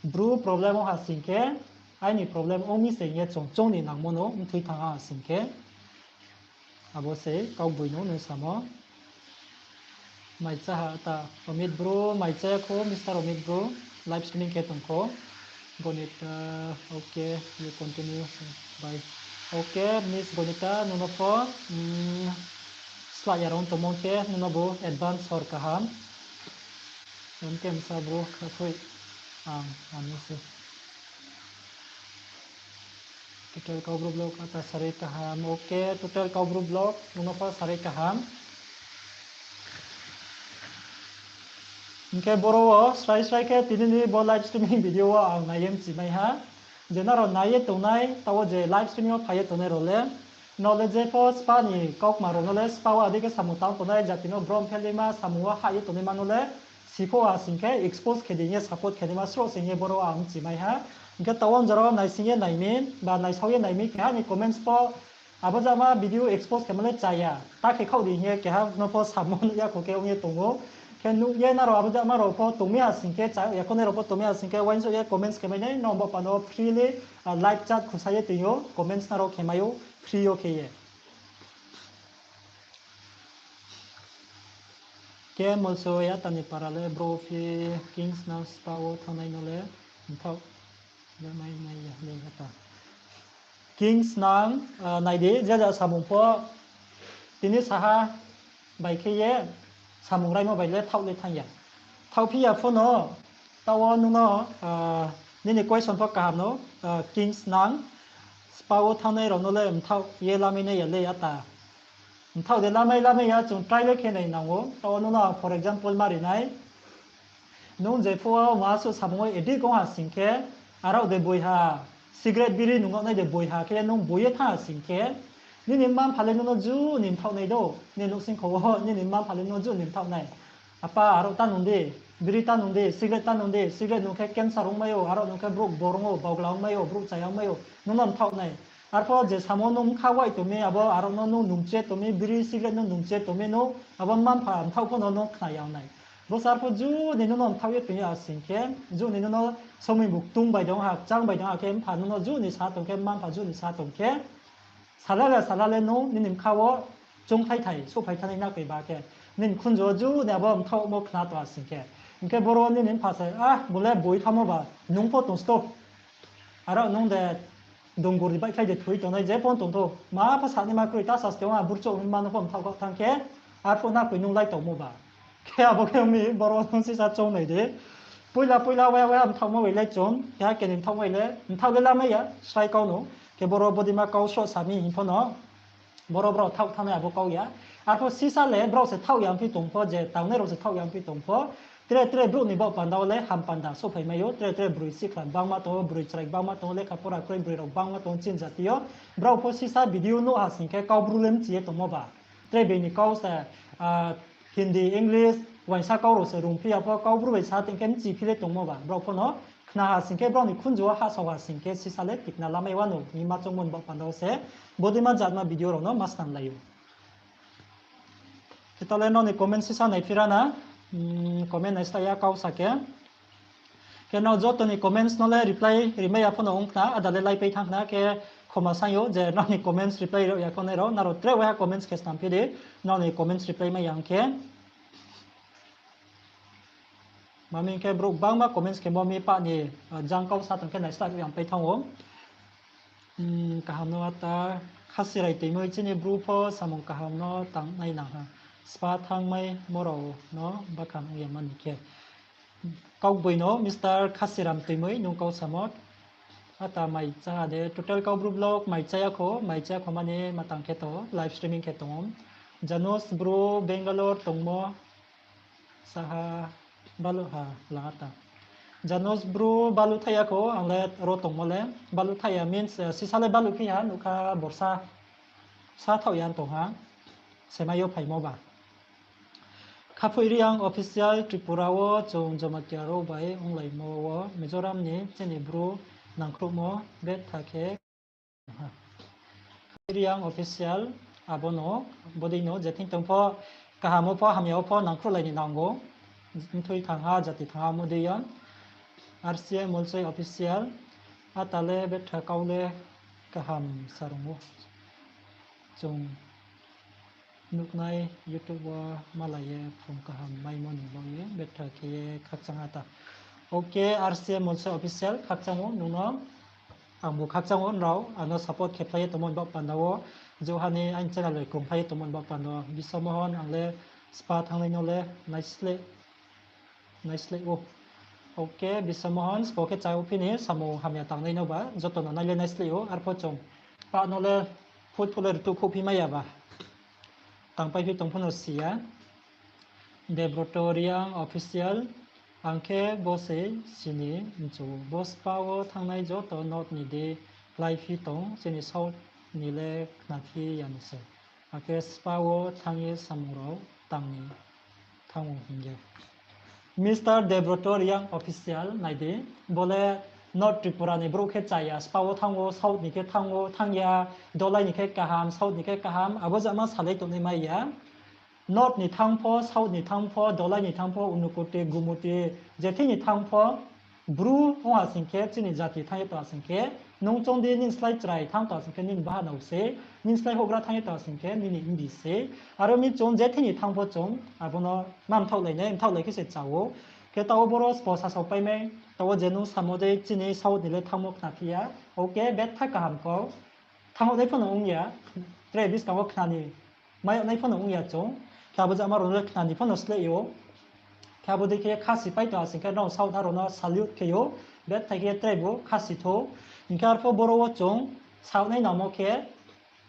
Bru problem ong ha sing khe, aini problem ong mi se hing ye chung choung ni nangmo no mthui thanng ha sing khe. Abo se kaugboi no nung samo. Mai chá ha ta Omit Bru, mai chá ya kho, Mister Omit Bru, live streaming khe tong kho. Gonit, ah, okay, you continue by. Okay, Miss Gonita, nung no pho, mm, slah ya rong tongmo khe, nung no bo advance hor kaham. Ong khe msa bo khaphoi ang, ano se. Total Kaubru vlog ata sari kaham. Okay, Total Kaubru vlog, nung no pho sari kaham. Hing khe boro wo srai srai khe tini ni bo live streaming video wo ang nai ye mchimai ha. Je nrao nai ye tongnai, taoh wo je live streaming wo phai ye tongnai rao le, nrao le je pho spa ni kaukma rao no le spa wo adei khe samung tang tongnai, jati no brom phelnaima, samung wo hah ye tongnaima no le, si pho ha sing khe expose khe di hing ye support khe naima sroh se hing ye boro ang mchimai ha. Hing khe taoh wo jora wo naising ye nai mi, ba naisao ye nai mi, keha ni comments pho, abo jama video expose khemo le chaya. Ta khe khaoh di hing ye keha no pho samo nuh ya kho khe ong ye tong ou. Khe nuh ye nrao abo jama rao pho tong mi ha sing khe, cha ya kho nai rao pho tong mi ha sing khe, uaingsouh ye comments khe mai nai, nrao bo panda wo freely, ah, live chat khusa ye tong ou, comments nrao khe mai ou, free yo khe ye. Khe molso ya tani para le bro phi Kings na spa wo thanngnai no le. Mthaoh. Lemai nai ya, le ya ta. King Snang, ah, nai di, je ja samung pho tini saha bai khe ye samung raimo bai le thaoh le thanng ya. Thaoh phi ya pho no, taoh wo nung no, ah, nini question pho kaham no, ah, King Snang, spa wo thanngnai rao no le mthaoh ye lamai nai ya le ya ta. Mthaoh de lamai lamai ya, chung try le khe nai nang ou. Taoh wo nung no ang for example ma ri nai. Nung je phuh wo ma suh samung wo addict ong ha sing khe, arao de boi ha, cigarette biri nung nai de boi ha khe nung boi ye thanng ha sing khe, nini mma-mpha le nung no ju ni mthaoh nai do, nini nouhsingkho wo nini mma-mpha le nung no ju ni mthaoh nai. Apa, arao ta nung di, biri ta nung di, cigarette ta nung di, cigarette nung khe cancer ongmai ou, arao nung khe brouh borong ou, baohgla ongmai ou, brouh chaya ongmai ou, nung no mthaoh nai. Arpho je samo nung bkha wai tong mi, abo arao no nung nungche tong mi, biri cigarette no nungche tong mi nung, abo mma-mpha mthaoh pho no nung khna ya nai. Bo sar pho ju ni nung no mthaoh ye tong ya sing khe, ju ni nung no somoi bu ktung bai dong ha, kchang bai dong ha khe, mpha nung no ju ni sa tong khe, mma-mpha ju ni sa tong khe, sala le sala le nung nini bkha wo choungthai thai souhphai thanai na koi ba khe, nini khunju wo ju ni abo mthaohmo khna tong ha sing khe. Hing khe boro nini mpha se, ah, bo le boi thanngmo ba, nung pho tong sto. Arao nung de donggur baihkhlai de thoi tongnai je pho tong thou. Ma pho sanaima kroi ta sasti ong ha, burchouh hing ma no pho mthaoh khaoh thanng khe, arphuh na koi nung lai tongmo ba. Khe abo khe mi boro nung sisa choung nai di. Poila poila waya waya mthaohmo bai le chung, keha keni mthaohmo bai le, mthaoh le lamai ya, srai kau no. Khe boro bodeima kau sroh sa mi hing pho no. Boro brao thaoh thanngnai abo kau ya. Arpho sisa le brao se thaoh ya ongphi tong pho, je tangnai rao se thaoh ya ongphi tong pho. Tre tre brouh ni baoh panda wo le ham panda souhphai mai ou, tre tre broi sikhla gbangma tong ou, broi chrai gbangma tong ou, lekha pora kroi broi rao gbangma tong ou chini jati yo. Brao pho sisa video nuh ha sing khe Kaubru le mchi ye tongmo ba. Tre bini kau se, ah, Hindi, English, uaingsa kau rao se rungphi ya pho, Kaubru bai sa tong khe mchi phi le tongmo ba. Brao pho no khna ha sing khe, brao ni khunju wo hahsao ha sing khe, sisa le tikna lamai wanou hing ma choungmo ni baoh panda wo se, bodeima jatma video rao no ma snamlai ou. Khe taoh le nrao ni comment sisa naiphi ra na, mm, comment naisleh ya kau sa khe. Khe nrao joto ni comments no le reply rimai ya pho no ong khna, ada le laipai thanng khna, khe khoma saing ou je nrao ni comments reply rao ya khonai rao, nrao tre waiha comments khe snamphi di, nrao ni comments reply mai ya ong khe. Ma mi khe brouh gbangma comments khemo mi pah ni, ah, jang kau sa tong khe naisleh yang pai thanng ou. Hmm, kaham no ata, Khasirai Toimoi chini bru pho samung kaham no tangnai nang ha. Spa thanngmaimo rao no bakhan ong ya mani khe. Kaugboino Mister Khasiram Toimoi nung kau samo. Ata mai chá ha de, total Kaubru vlog mai chá ya kho, mai chá ya kho mani matang khe to, live streaming khe tong ou. Janos bru Bangalore tongmo, saha baluh ha lang ata. Janos bru baluh thai ya kho, ang le ro tongmo le. Baluh thai ya means, eh, sisa le baluh phi ha, nukha borsa. Sa thaoh ya tong ha, semai yo phaimo ba. Khaphoih Reang Official Tripura wo chung Jamatia rao bai onglaimo wo Mizoram ni chini bru nangkhruhmo betha khe. Khaphoih Reang Official, abo no, bodei no, je thing tong pho, kaham wo pho, hamya wo pho, nangkhruhlai ni nang ou. Mthoi thang ha, jati thang ha, mo dei yo. R C A Molsoi Official, ata le betha kau le kaham sa rung ou. Chung nuhnai YouTube wo malai ye phrung kaham maimo ni baoh ye betha khe ye khakchang ha ta. Ok, R C A Molsoi Official khakchang ou nung no, ang bu khakchang ou nrao, ano support khe phlai ye tongmo ni baoh panda wo, jouha ni aini channel bai krung phlai ye tongmo ni baoh panda wo, Biswa Mohon ang le spa thanngnai no le naisleh naisleh ou. Ok, Biswa Mohon, sbo khe chá ou phi ni samung hamya tangnai no ba, joto no nai le naisleh ou, arpho chung. Pah no le phut phut le rtuh khouh phi mai ya ba. Tangpai phi tong pho no si ya. Debroto Reang Official, ang khe bo se sini mchu. Bo spa wo thanngnai joto north ni de khlai phi tong, chini south ni le khna phi ya ni se. Akhe spa wo thanng ye samung rao tang ni thanng ou hing ye. Mister Debroto Reang Official, nai di, bo le North Tripura ni brouh khe chá ya, spa wo thanng ou, south ni khe thanng ou, thanng ya, dolai ni khe kaham, south ni khe kaham, abo jama salai tongnai mai ya. North ni thanng pho, south ni thanng pho, dolai ni thanng pho, Unakoti, Gumoti, je thing ni thanng pho, bru ong ha sing khe, chini jati thanng ye tong ha sing khe, nung choung di nini slái chrai thanng tong ha sing khe, nini bahanao se, nini slái houhgra thanng ye tong ha sing khe, nini mbi se. Aro mi chung je thing ni thanng pho chung, abo no ma mthaohlai nai, mthaohlai khe se chá ou. Khe taoh wo boro spo sasao paimai, taoh wo je nung samo dei chini south ni le thanngmo khna phi ya. Okay, betha kaham kau. Thanng nai pho no ong ya, tre buskang wo khna ni, mai yag nai pho no ong ya chung. Khe abo jama rao no le khna ni pho no sleh ou. Khe abo dei khe khasi pai tong ha sing khe nrao south ha rao no salute khe ou. Betha khe tre bu khasi thou. Hing khe arphuh boro wo chung saoh nai nangmo khe,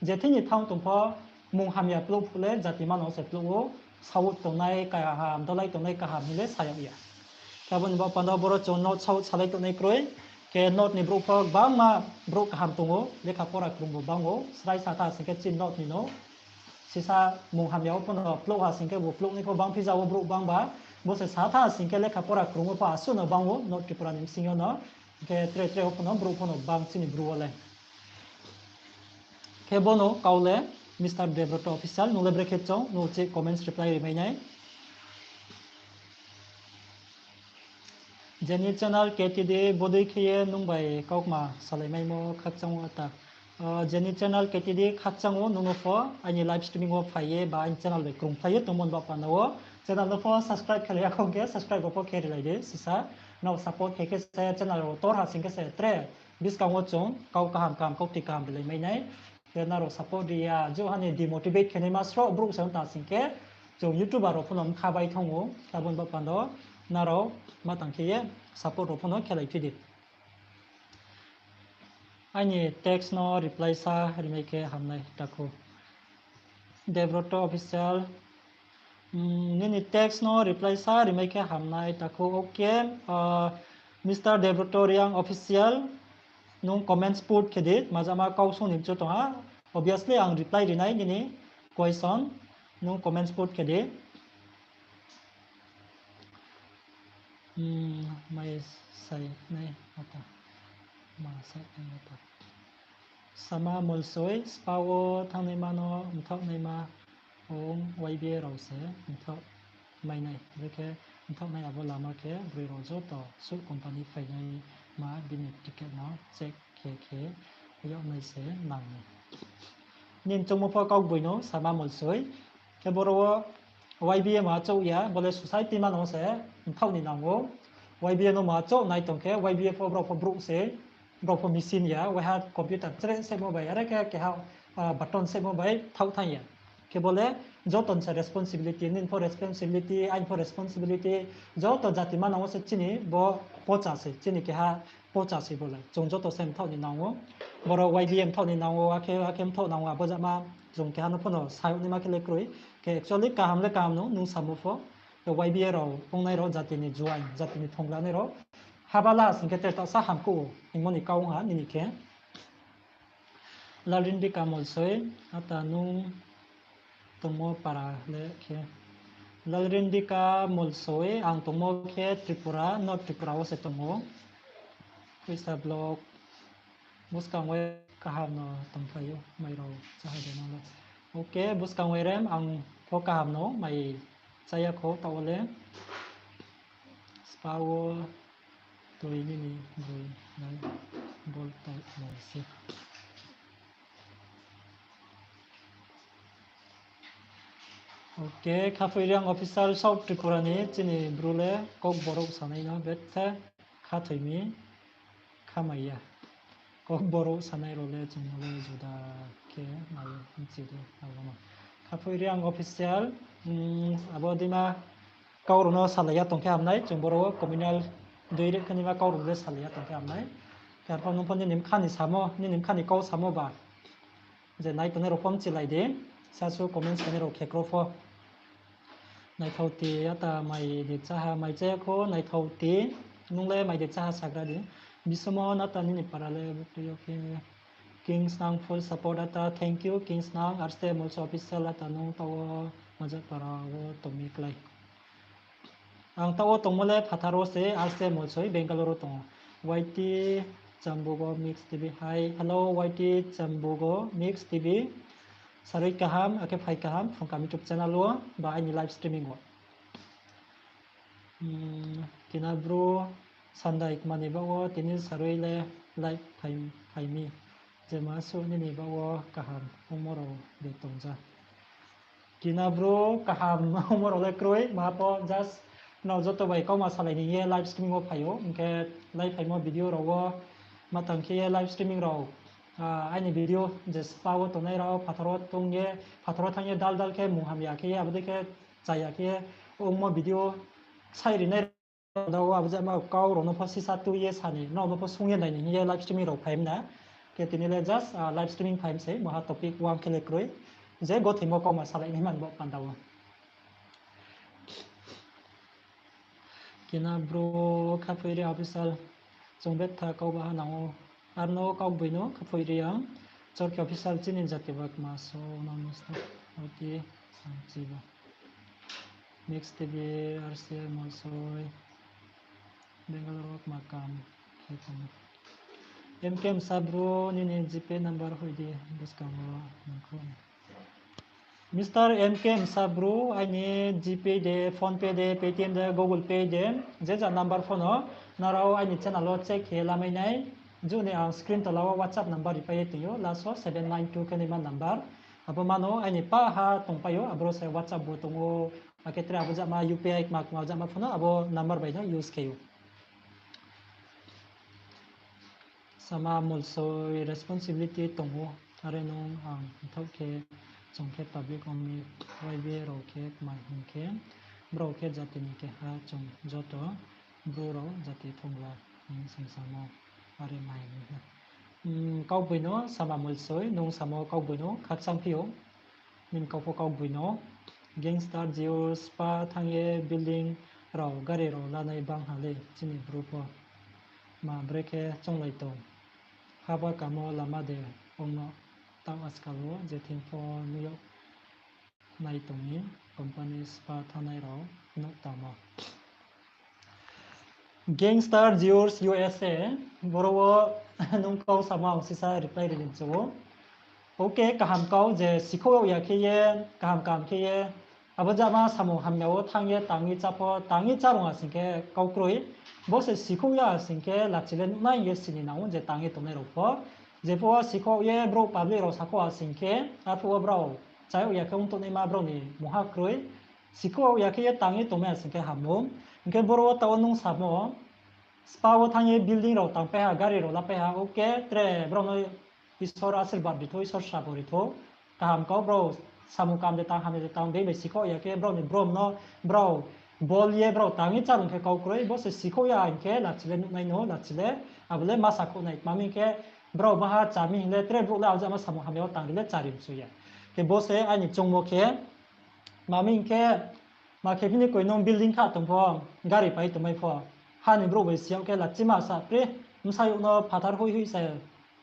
je thing ni thanng tong pho, mung hamya plouh phuh le jati manang se plouh ou, saoh tongnai kaham, dolai tongnai kaham hing le sa yag ya. Khe abo ni baoh panda boro chung north south salai tongnai kroi, khe north ni brouh pho gbangma brouh kaham tong ou, lekha pora krung bo bang ou, srai sa tha sing khe chini north ni no. Sisa mung hamya wo pho no plouh ha sing khe bo plouh nai pho bang phi ja wo brouh bangba, bo se sa tha sing khe lekha pora krung wo pho asuh no bang ou, north Tripura ni bsing yo no, hing khe tre tre wo pho no brouh pho no bang chini bru wo le. Khe bo no kau le, Mister Debroto Official, nung le brekhe choung, nung chih comments reply ri mai nai. Jeni channel K T D bodei khe ye nung bai kaukma salai maimo khakchang ou ata. Jeni channel K T D khakchang ou, nung no pho aini live streaming wo phai ye ba aini channel bai krungphlai ye tongmo ni baoh panda wo. Channel no pho subscribe khe lai ya khong khe subscribe rao pho khe rilai di sisa. Nrao support khe khe se channel rao tor ha sing khe se tre buskang wo chung kau kaham kaham, kaukti kaham rilai mai nai. Khe nrao support ri ya, jouh ha ni demotivate khe naima sroh brouh se ong ta sing khe, chung YouTuber rao pho no mkha bai thanng ou, abo ni baoh panda wo nrao ma tang khe ye support rao pho no khelai phi di. Aini text no reply sa rimai khe hamnai takhu. Debroto Official, nini text no reply sa rimai khe hamnai takhu. Okay, Mister Debroto Reang Official, nung comments put khe di, majama kau sung ni bchu tong ha. Obviously ang reply ri nai nini question, nung comments put khe di. Mai sai nai ata, ma sai nai ata. Sama Molsoi, spa wo thanngnaima no mthaoh naima ong, Y B A rao se mthaoh mai nai. Brekhe mthaoh nai abo lama khe broi rao joto suh company phainaima bini ticket no check khe khe yag nai se nang ni. Nini choungmo pho kaugboi no Sama Molsoi. Khe boro wo Y B A ma chouh ya, bo le society manang se mthaoh ni nang ou. Y B A no ma chouh nai tong khe, Y B A pho brao pho brouh se, brao pho machine ya, waiha computer chreh semo bai, are khe keha button semo bai thaoh thanng ya. Khe bo le joto ni se responsibility, nini pho responsibility, aini pho responsibility, joto jati manang wo se chini bo pocha se, chini keha pocha se bo le. Chung joto se mthaoh ni nang ou. Boro Y B A mthaoh ni nang ou, akhe, akhe mthaoh nang ou, abo jama chung keha no pho no sa yag naima khe le kroi. Khe actually kaham le kaham no, nung samo pho. Khe Y B A rao ongnai rao jati ni juaing, jati ni thonglanai rao. Haba la sing khe tre taohsa hamkuh ou, hingmo ni kau ong ha nini khe. Lalrindika Molsoi, ata nung tongmo para le khe. Lalrindika Molsoi, ang tongmo khe Tripura, North Tripura wo se tong ou. Krista Vlog, buskang wo kaham no tongphai ou, mai rao cháha de no le. Okay, buskang wo rem ang pho kaham no mai cháya kho, taoh wo le. Spa wo toi nini broi nai bol tai nai se. Okay, Khaphoi Reang Official South Tripura ni chini bru le Kokborok sanai no betha khathoi mi khamai ya. Kokborok sanai rao le chung no le juda khe nai bchi di, abo no. Khaphoi Reang Official, abo deima kau rao no salai ya tong khe hamnai, chung boro wo communal dei re khe nima kau rao no le salai ya tong khe hamnai. Khe arphuh nung pho nini bkha ni samo, nini bkha ni kau samo ba, je nai tongnai rao pho mchilai di, sasu comments khe nai rao khe kro pho. Naithauti, ata mai de cháha, mai cháya kho, Naithauti, nung le mai de cháha sagra di. Bisomo nata nini para le buktui yo khe. King Snang full support ata, thank you King Snang, R C M also official ata nung taoh wo Majakpara wo tong mi klái. Ang taoh wo tongmo le phathar wo se, R C M also Bangalore wo tong ou. Y T Chambugo Mix T V, hi, hello Y T Chambugo Mix T V. Sarui kaham, akhe phai kaham, Phrungkam YouTube channel wo, ba aini live streaming wo. Kina bro, sandai kmani baoh wo tini sarui le live phai mi. Je ma suh nini baoh wo kaham ongmo rao de tong ja. Kina bro, kaham ongmo rao le kroi, ma pho just Nrao joto bai kauma salai ni ye live streaming wo phai ou, hing khe live phaimo video rao wo ma tang khe ye live streaming rao, ah, aini video je spa wo tongnai rao phathar wo tong ye, phathar wo thanng ye dal dal khe mung hamya khe ye, abo dei khe chaya khe ye, ongmo video sai rinai rao, abo jama kau rao no pho sisa tui ye sa ni, nrao no pho sung ye nai ni hing ye live streaming rao phai mna. Khe tini le just, ah, live streaming phai mi sei, maha topic wang khe le kroi. Je gothoimo kauma salai ni man bo panda wo. Kina bro, khaphoi ri official. Chung betha kau baha nang ou. Ar no kau boi no khaphoi ri ang. Chorkhe official chini jati ba kma so nang no sto. Oti samchi ba. Mix T V, R C M also. Bangalore wo kma kam khe tong. M K Msa bro, nini G Pay number hoih di, buskang wo nangkho. Mister M K Msa bro, aini G Pay de, PhonePe de, Paytm de, Google Pay de, je ja number pho no, nrao aini channel wo check khe lamai nai. Juni ang screen tola wo WhatsApp number ripai ye tong ou, last wo seven nine two khe naima number. Abo mano aini paha tongpai ou, aboro se WhatsApp bo tong ou, akhe tre abo jama U P I kma kma jama pho no abo number bai no use khe ou. Sama molsoi responsibility tong ou, are nung ang mthaoh khe chung khe public ong mi, Y B A rao khe kma hing khe, brao khe jati ni keha chung joto bru rao jati thongla hing sing samo, are mai hing khe. Kaugboino sama molsoi, nung samo kaugboino khakchang phi ou. Nini kau pho kaugboino. Gangster jior spa thanng ye building rao gari rao lanai bang ha le chini bru pho. Ma brekhe chounglai tong. Haba kamo lama de ongno taoh askal wo je thing pho nuh yag nai tong ni company spa thanngnai rao nuh tamo. Gangster George U S A, boro wo nung kau samo ang sisa reply ri ni chu ou. Ok, kaham kau je sikhouh yag ya khe ye, kaham kaham khe ye, abo jama samung hamya wo thanng ye tang ye chá pho, tang ye chá rung asing khe kau kroi. Bo se sikhouh ya asing khe lachi le nuhnai hing ye sini nang ou je tang ye tongnai rao pho. Jephuh wo sikhouh ye brouh public rao sakhouh asing khe, arphuh wo brao chá yag ya khe ong tongnaima brao ni mungha kroi. Sikhouh ya khe ye tang ye tongmai asing khe ham ou. Hing khe boro wo taoh wo nung samo, spa wo thanng ye building rao tangpai ha, gari rao lapai ha, ok, tre brao no Isor asirbad ri thou, Isor srabo ri thou. Kaham kau brao samung kam de tang, hamya de tang, being bai sikhouh ya khe brao ni brom no brao bol ye brao tang ye chá rung khe kau kroi, bo se sikhouh ya hing khe lachi le nuhnai no, lachi le abo le ma sakhouh nai. Tma hing khe brao baha chá mi hing le tre brouh le abo jama samung hamya wo tang ri le chári mchu ya. Khe bo se aini choungmo khe, ma mi hing khe, ma khe phi ni koi nung building kha tong pho, gari pai tongmai pho, ha ni brouh bai si yag khe lachima sa pri, bsayouh no phathar hoih hoih se,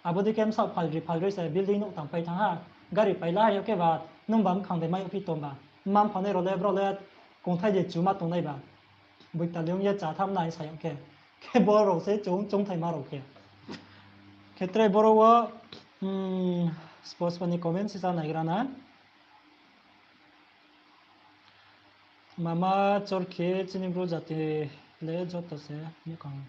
abo dei khe bsaoh phalri phalri se building nouh tangpai thanng ha, gari pai la ha yag khe ba, nung ba mkhang de mai yag phi tong ba, mma mphanai rao le brao le kongthai de chuma tongnai ba, boitali ong ye chá tham nai sa yag khe, khe bo rao se chung choungthaima rao khe. Khe tre boro wo, sports ni comment sisa naigra na. Mama Chorkhe chini bru jati le joto se muhkhang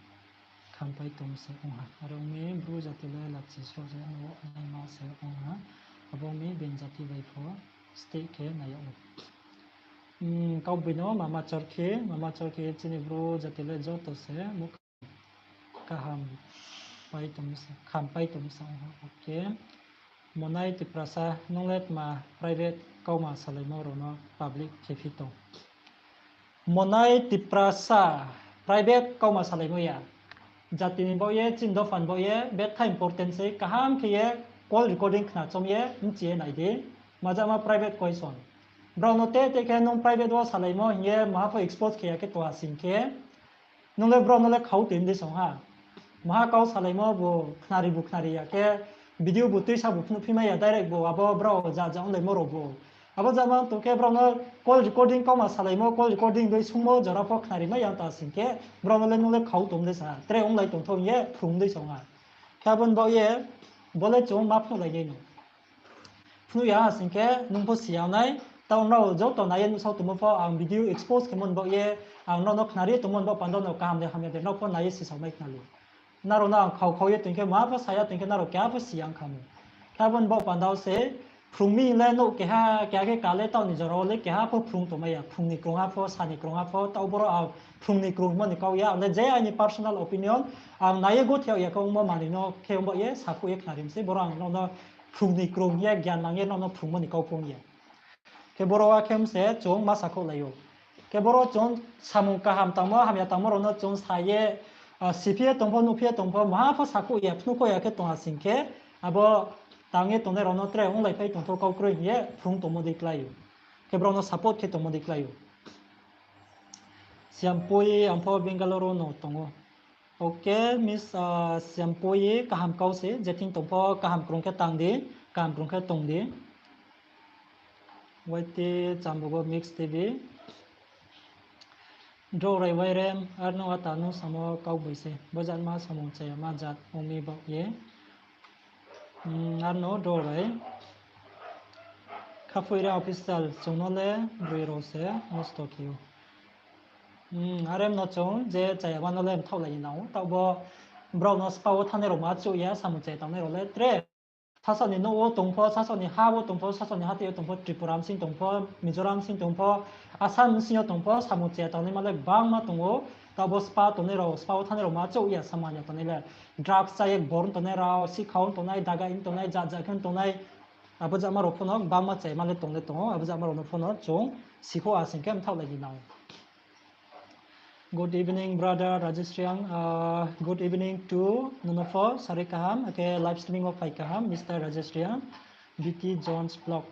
khampai tong se ong ha. Are ong mi bru jati le lachi sroh se no naima se ong ha. Abo ong mi being jati bai pho steh khe nai yag ou. Kaugboino Mama Chorkhe, Mama Chorkhe chini bru jati le joto se muhkhang kaham pai tong se, khampai tong se ong ha. Ok. Monai Tiprasa, nung le tma private kauma salaimo rao no public khe phi tong? Monai Tiprasa, private kauma salaimo ya. Jati ni baoh ye, chini dopha ni baoh ye, betha important sei, kaham khe ye call recording khna chom ye, bchi ye nai di. Majama private question. Brao no te te khe nung private wo salaimo hing ye maha pho expose khe ya khe tong asing khe, nung le brao no le khau tui mdei song ha. Maha kau salaimo bu khnari bu khnari ya khe, video bu tuisa bu phnuh phi mai ya, direct bu abo brao ja ja onglaimo rao bu. Abo jama tong khe brao no call recording kauma salaimo, call recording dei sungmo jora pho khnari mai ya ta sing khe, brao no le nung le khau tong mdei sa ha. Tre onglai tongthou hing ye phrung mdei song ha. Khe abo ni baoh ye, bo le chung ma phnuhlai nai no. Phnuh ya ha sing khe nung pho si ya nai, taoh nrao joto nai ye nuhsao tongmo pho ang video expose khemo ni baoh ye, ang nrao no khnari tongmo ni baoh panda no kaham de hamya de nrao pho nai ye sisao mai khna lou. Nrao no ang khau khau ye tong khe, ma pho sa ya tong khe nrao keha pho si ya ong kha mo. Khe abo ni baoh panda wo se, Phrung mi le nouh keha, keha khe ka le taoh ni jora wo le keha pho phrung tongmai ya. Phrung ni krungha pho, sa ni krungha pho, taoh boro ang phrung ni krungmo ni kau ya. Ang le je aini personal opinion, ang nai ye gothe yag ya khe ongmo manoi no khe ongba ye sakhouh ye khnari mi sei, boro ang nono phrung ni krung ye gyan nang ye nono phrungmo ni kau pho ong ya. Khe boro wa khe mse chung ma sakhouhlai ou. Khe boro chung samung kaham tangmo, hamya tangmo rao no chung sa ye, ah, siphi ye tong pho, nuhphi ye tong pho, maha pho sakhouh ya, phnuhkhouh ya khe tong ha sing khe, abo tang ye tongnai rao no tre onglaiphai tong pho kau kroi hing ye phrung tongmo dei klái ou. Khe brao no support khe tongmo dei klái ou. Siampoi, ang pho Bangalore no tong ou. Ok, Miss, ah, Siampoi, kaham kau se, je thing tong pho kaham krung khe tang di, kaham krung khe tong di. Y T Chambugo Mix T V. Drouh Rai Wairem, arno ata nung samo kau boi se, bo jat ma samung chaya ma jat ong mi baoh ye. Hmm, arno Drouh Rai. Khaphoih Rai Official, chung no le broi rao se nosto khe ou. Hmm, arem no chung je chayama no le mthaohlai ni nang ou. Taoh bo brao no spa wo thanngnai rao ma chouh ya, samung chaya tangnai rao le tre. Sasaoh ni nouh wo tong pho, sasaoh ni ha wo tong pho, sasaoh ni hatei yo tong pho, Tripura bsing tong pho, Mizoram bsing tong pho, Assam bsing yo tong pho, samung chaya tangnaima le gbangma tong ou. Taoh bo spa tongnai rao, spa wo thanngnai rao ma chouh ya samung hamya tongnai le. Drugs chá ye gbor tongnai rao, sikhau tongnai, dagai tongnai, jat jat khe tongnai. Abo jama rao pho no gbangma chaima le tong le tong ou, abo jama rao no pho no chung sikhouh ha sing khe mthaohlai di nang ou. Good evening, brother Rajesh Reang. Uh, good evening to nono pho, sari kaham, akhe live streaming wo phai kaham, Mister Rajesh Reang, B T Jones Vlog.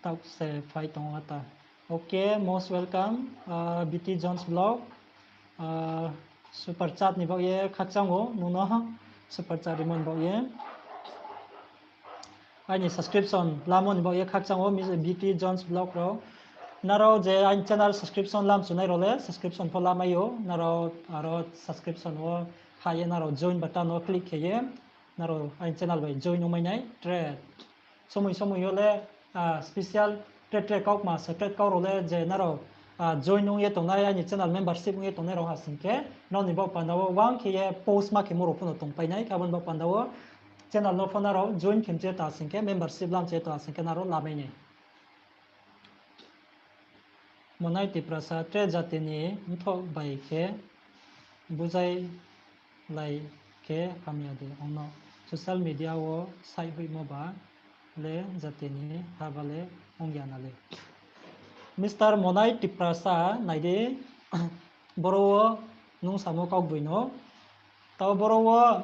Taoh se phai tong ou ata. Ok, most welcome, uh, B T Jones Vlog. Uh, super chat ni baoh ye khakchang ou, nono super chat rimo ni baoh ye. Aini subscription lamo ni baoh ye khakchang ou, B T Jones Vlog rao. Nrao je aini channel subscription lam chunai rao le, subscription pho lamai ou, nrao aro subscription wo ha ye nrao join button wo click khe ye, nrao aini channel bai join ongmai nai, tre. Somoi somoi yo le, ah, special tre tre kaukma, secret kau rao le je nrao, ah, join ong ye tongnai, aini channel membership ong ye tongnai rao ha sing khe, nrao ni baoh panda wo uang khe ye post ma khemo rao pho no tongpai nai, khe abo ni baoh panda wo channel no pho nrao join khe mche ta sing khe, membership lam che ta sing khe nrao lamai nai. Monai Tiprasa, tre jati ni mthoh bai khe buzai lai khe hamya de ong no. Social media wo saih hoihmo ba le jati ni haba le ong ya na le. Mister Monai Tiprasa, nai di, boro wo nung samo kaugboino. Tao boro wo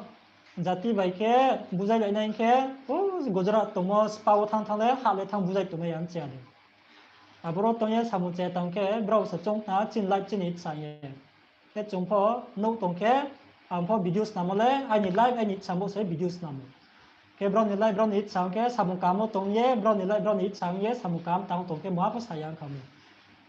jati bai khe buzai lai nai khe, o Gujarat tongmo spa wo thanng thanng le ha le thanng buzai tongmai ya, mchi ya de. Aboro tong ye samung chaya tang khe, brao se choung khna chini life chini itsa ye. Khe chung pho nouh tong khe, ang pho video snamo le, aini life aini itsa bo se video snamo. Khe brao ni life brao ni itsa khe, samung kaham wo tong ye, brao ni life brao ni itsa ye, samung kaham tang tong khe, muha pho sa ya ong kha mi.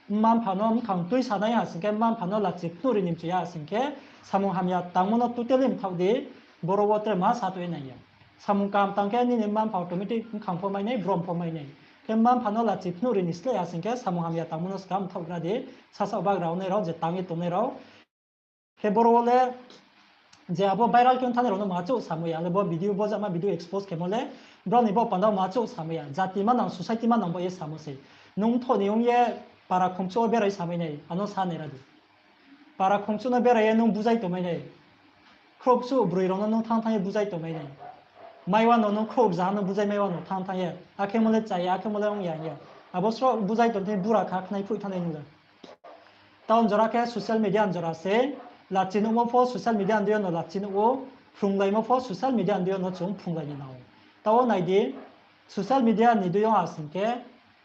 Mma mpha no mkhang tui sanai ha sing khe, mma mpha no lachi phnuh ri ni mchu ya ha sing khe, samung hamya tangmo no totally mthaoh di, boro wo tre ma sa tui nai ya. Samung kaham tang khe nini mma mpha automatic mkhang pho mai nai, brom pho mai nai. Khe mma mpha no lachi phnuh ri ni sleh ha sing khe, samung hamya tangmo no skang mthaoh gra di, sasaoh bagra ongnai rao, je tang ye tongnai rao. Khe boro wo le, je abo viral khe thani rao no ma chouh samai ya, le bo video, bo jama video expose khemo le, brao ni bo panda wo ma chouh samai ya, jati manang, society manang bo ye samo se. Nung mthoh ni ong ye para khongchouh wo berai samai nai, ano sa nai ra di. Para khongchouh no berai ye nung buzai tongmai nai. Khrouh kchuh broi rao no nung thanng thanng ye buzai tongmai nai. Maiwa no nung khrouh rzaha no buzai maiwa no thanng thanng ye. Akhe mo le chaya, akhe mo le ong ya hing ya. Abo sroh buzai tong thing bura kha khnai phoih thanngnai nung le. Taoh jora khe social media ni jora se, lachi nuhmo pho social media ni deing yo no lachi nuh ou, phrunglaimo pho social media ni deing yo no chung phrunglai ni nang ou. Taoh nai di, social media ni deing yo ha sing khe,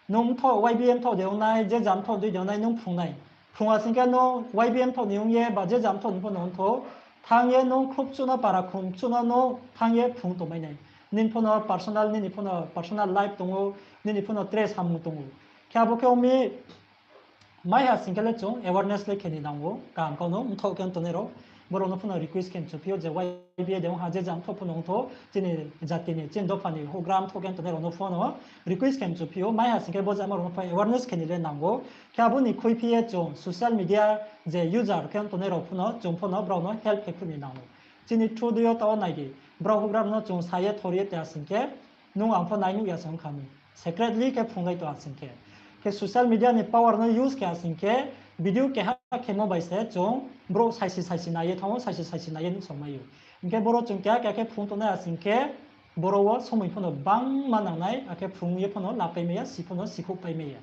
nung mthoh, Y B A mthoh de ong nai, je jam mthoh dei de ong nai, nung phrung nai. Phrung ha sing khe nung Y B A mthoh ni ong ye, ba je jam mthoh ni pho no ong thou, thanng ye nung khrouh kchuh no, para khongchouh no nung thanng ye phrung tongmai nai. Nini pho no personal, nini pho no personal life tong ou, nini pho no tre samung tong ou. Khe abo khe ong mi, mai ha sing khe le chung awareness le khe ni nang ou, kaham kau no mthoh khe tongnai rao. Borao no pho no request khe mchu phi ou je Y B A de ong ha, je jam mthoh pho no ong thou, chini jati ni, chini dopha ni houhgra mthoh khe tongnai rao no pho no request khe mchu phi ou, mai ha sing khe bo jama rao no pho awareness khe ni le nang ou. Khe abo ni khuiphi ye chung social media je user khe tongnai rao pho no, chung pho no brao no help khe khruh ni nang ou. Chini through di yo taoh nai di, brao houhgra rao no chung sa ye thor ye te ha sing khe, nung ang pho nai nuh ya se ong kha mi. Secretly khe phrunglai tong ha sing khe. Khe social media ni power no use khe ha sing khe, video keha khemo bai se chung brouh saisi saisi nai ye thanng ou, saisi saisi nai ye nuhsao mai ou. Hing khe boro chung keha keha khe phrung tongnai ha sing khe, boro wo somoi pho no bangma nangnai, akhe phrung ye pho no lapai mai ya, si pho no sikhouh pai mai ya.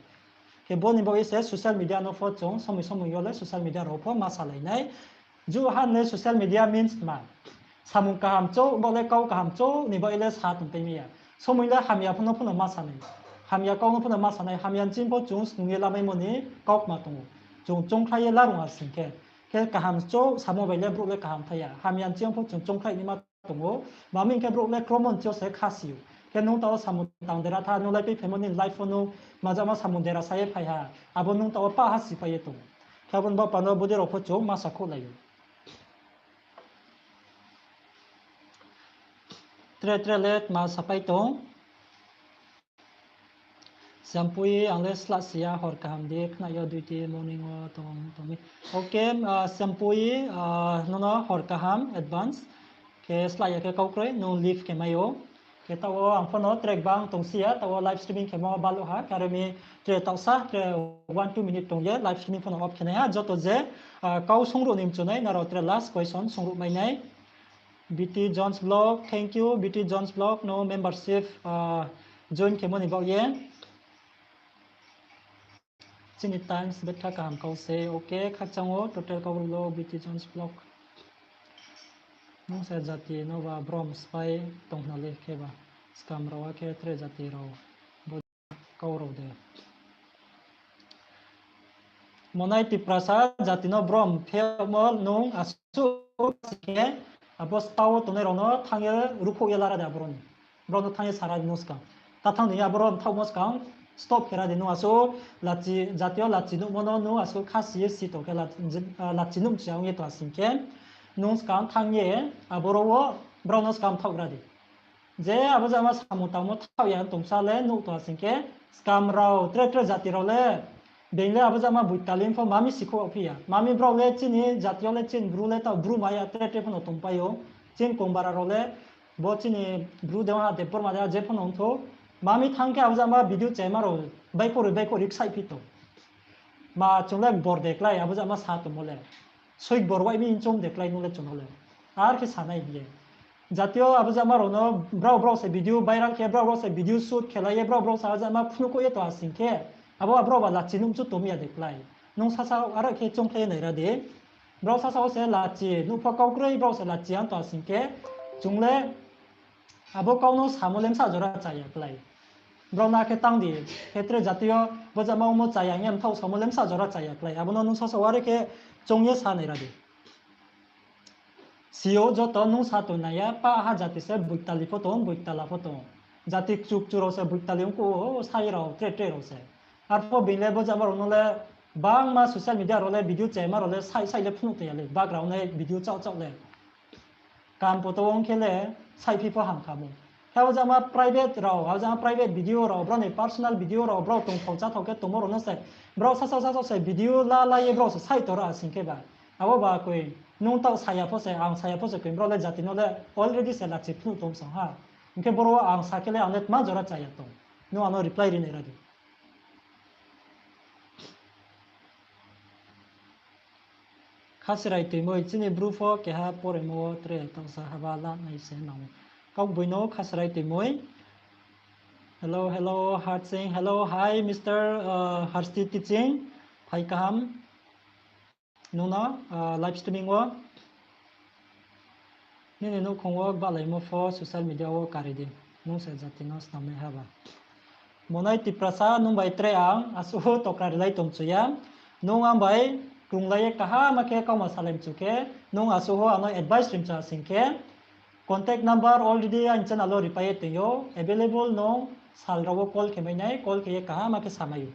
Khe bo ni baoh ye se social media no pho chung somoi somoi yo le social media rao pho ma salai nai. Ju ha le social media means tma. Samung kaham chouh, bo le kau kaham chouh ni baoh ye le sa tongpai mai ya. Somoi le hamya pho no pho no ma sa nai. Hamya kau no pho no ma sa nai, hamya nching pho chung snung ye lamaimo ni kautma tong ou. Chung choungkhlai ye larung ha sing khe. Khe kaham chouh samo bai le brouh le kaham thai ya. Hamya nching pho chung choungkhlai naima tong ou. Mami hing khe brouh le kromo nching yo se kha si ou. Khe nung taoh wo samung tang dera tha, nung laipai phaimo ni life wo nung majama samung dera sa ye phai ha. Abo nung taoh wo pah ha sipai ye tong ou. Khe abo ni baoh panda bodei rao pho chung ma sakhouhlai ou. Tre tre le tma sapai tong. Siampui, ang le slah si ya, hor kaham di, khna yo duty morning wo tong, tong mi. Okay, ah, Siampui, ah, nono hor kaham, advance. Khe slah ya khe kau kroi, nung leave khe mai ou. Khe taoh wo ang pho no track bang tong si ya, taoh wo live streaming khemo baluh ha, khe are mi tre taohsa, tre one two minute tong ye, live streaming pho no off khe nai ha, joto je, ah, kau sungruh ni mchu nai, nrao tre last question sungruh mai nai. B T Jones Vlog, thank you, B T Jones Vlog, no membership, ah, join khemo ni baoh ye. Chini times betha kaham kau se, okay, khakchang wo, total kau lo B T Jones Vlog. Nung se jati no ba brom sphái tong hna le khe ba, skam rao akhe tre jati rao. Kau rao de. Monai Tiprasa jati no brom phemo nung asuh khe, abo spao tongnai rao no thanng ye ruhkhouh ye lara de aboro ni. Brao no thanng ye sara di nung skang. Ta thanng ni aboro mthaohmo skang, stop khe ra di nung asuh lachi, jati yo lachi nuhmo no nung asuh kha si ye si tong khe la-, ah, lachi nuh mchi ya ong ye tong asing khe, nung skang thanng ye aboro wo brao no skang mthaoh ra di. Je abo jama samung tangmo thaoh ya tongsa le nuh tong asing khe, skam rao, tre tre jati rao le, being le abo jama boitali pho mami sikhouh phi ya. Mami brao le chini jati yo le chini bru le taoh bru maya tre tre pho no tongpai ou. Chini kongbara rao le, bo chini bru de ha, Debbarma de ha, je pho no ongthou. Mami thanng khe abo jama video chaima rao baihkhouh ri baihkhouh ri ksaih phi tong. Ma chung le bor de klái, abo jama sa tongmo le. Soik bor wai mi nchom de klái nung le chung no le. Ar khe sanai hing ye. Jati yo abo jama rao no brao brao se video viral khe, brao brao se video shoot khelai ye, brao brao se abo jama phnuhkhouh ye tong asing khe, abo brao ba lachi nuh mchu tong ya de klái. Nung sasa aro khe choungkhlai ye nai ra di. Brao sasa wo se lachi nuh pho kau kroi, brao se lachi ang tong asing khe, chung le abo kau no samo le bsa jora cha ya klái. Brao no khe tang di, khe tre jati yo bo jama ongmo cha ya hing ye mthaoh samo le bsa jora cha ya klái. Abo no nung sasa wo are khe choung ye sa nai ra di. Si ou joto nung sa tong nai ya, pah ha jati se boitali pho tong, boitala pho tong. Jati kchu kchu rao se boitali ongkhouh ou, sai rao, tre tre rao se. Arpho being le bo jama rao no le bangma social media rao le video chaima rao le sai sai le phnuh tong ya le, background le video chaoh chaoh le. Kam poto ong khe le saiphi pho ham kha mo. Khe abo jama private rao, abo jama private video rao, brao ni personal video rao, brao tongthao cháthao khe tongmo rao no se, brao sasao sasao se video la la ye brao se sai tong ra asing khe ba. Abo ba koi, nung taoh saya pho se, ang saya pho se koi, brao le jati no le already se lachi phnuh tong sang ha. Hing khe boro ang sa khe le ang le tma jora cha ya tong. Nung ano reply ri nai ra di. Khasirai Toimoi, chini bru pho keha poremo wo tre taohsa haba la nai se nang ou. Kaugboino Khasirai Toimoi. Hello, hello, Harsing. Hello, hi, Mister, uh, Harsti Teaching. Phai kaham. Nung no, uh, live streaming wo. Nini nouhkhong wo gbahlaimo pho social media wo kari di. Nung se jati no snamnai haba. Monai Tiprasa, nung bai tre ang asuh tokra rilai tongchu ya. Nung ang bai krunglai ye kaham khe kauma salai mchu khe, nung asuh ano advice ri mchu asing khe, contact number already aini channel wo ripai ye tong ou, available nung sal rao wo call khe mai nai, call khe ye kaham khe samai ou.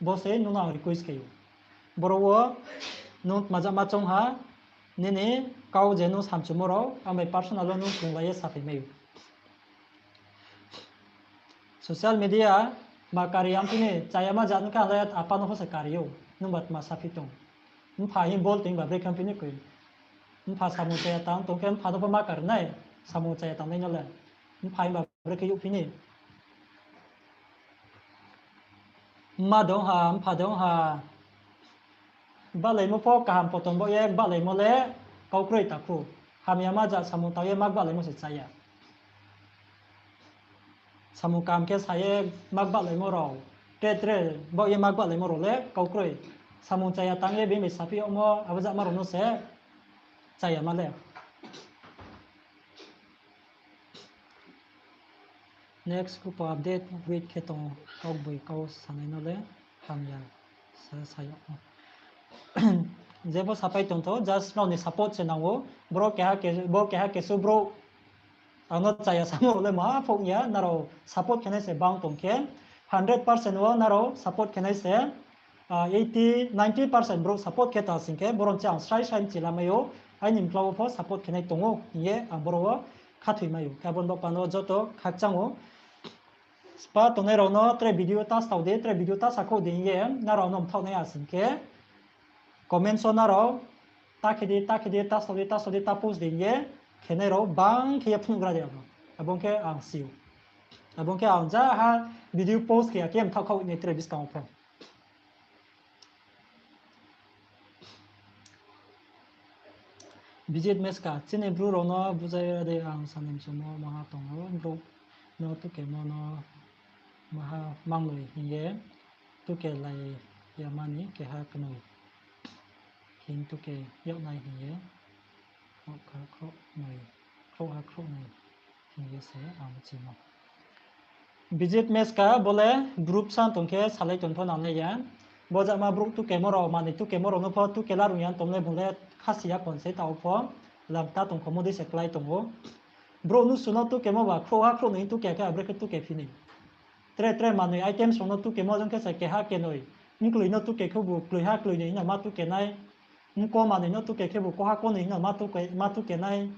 Bo se nung no ang request khe ou. Boro wo nung tmajama choung ha, nini kau je nung samchumo rao, ang bai personal wo nung krunglai ye saphai mai ou. Social media ma kari ang pini chayama jat no khe ang le apa no pho se kari ou, nung ba tma saphi tong. Mpha hing bol tong ba brekhe pini koi. Mpha samung chaya tang tong khe mpha no pho ma kar nai, samung chaya tangnai no le. Mpha hing ba brekhe youh pini. Mma dong ha, mpha dong ha. Balaimo pho kaham potom bo ye balaimo le kaukroi takhu. Hamya ma ja samung tang ye ma balaimo se chaya. Samung kaham khe sa ye ma balaimo rao. Tre tre bo ye ma balaimo rao le kaukroi. Samung chaya tang ye bini saphi yagmo abo jama rao no se chaya ma le. Next group update wait khe tong, kaugboikau sanai no le hamya sa, sa yag ou. Jepho sapai tongtho, just nrao ni support se nang ou. Bro keha ke, bo keha kesu bro ang no chaya samo le maha phouh ya, nrao support khenai se bang tong khe, hundred percent wo nrao support khenai se, eighty, ninety percent brouh support khe ta sing khe, boro ni se ang srai srai mchi lamai ou, aini mklau wo pho support khenai tong ou hing ye ang boro wo khathoi mai ou. Khe abo ni baoh panda wo joto khakchang ou. Spa tongnai rao no tre video ta stao di, tre video ta sakhouh di hing ye, nrao no mthaoh nai ya sing khe, comments wo nrao, ta khe di, ta khe di, ta stao di, ta stao di, ta post di hing ye, khenai rao bang khe ye phnuhgra di abo. Abo khe ang si ou. Abo khe ang ja ha video post khe ya khe mthaoh khaoh nai tre buskang wo pho. Bijit Meska, chini bru rao no bujai ra de ang sanai mchumo maha tong ou, brouh no tukemo no maha mangloi hing ye, tuke lai ya mani keha knoi hing tuke yag nai hing ye, khrouhha khrouhnoi, khrouhha khrouhnoi hing ye se ang chimo. Bijit Meska bo le bru bsa tong khe salai tong pho nang nai ya. Bo jama brouh tukemo rao, manoi tukemo rao no pho tuke la rung ya tong le bung le khasi ya kon se tao pho, lam ta tong khomo dei se klái tong ou. Brouh nusu no tukemo ba khrouhha khrouhnoi tuke khe abre khe tuke phi ni. Tre tre manoi items rao no tukemo jong khe se keha kenoi. Mkloi no tuke khebu kloiha kloinoi no ma tuke nai. Mko manoi no tuke khebu koha konoi no ma tuke, ma tuke nai.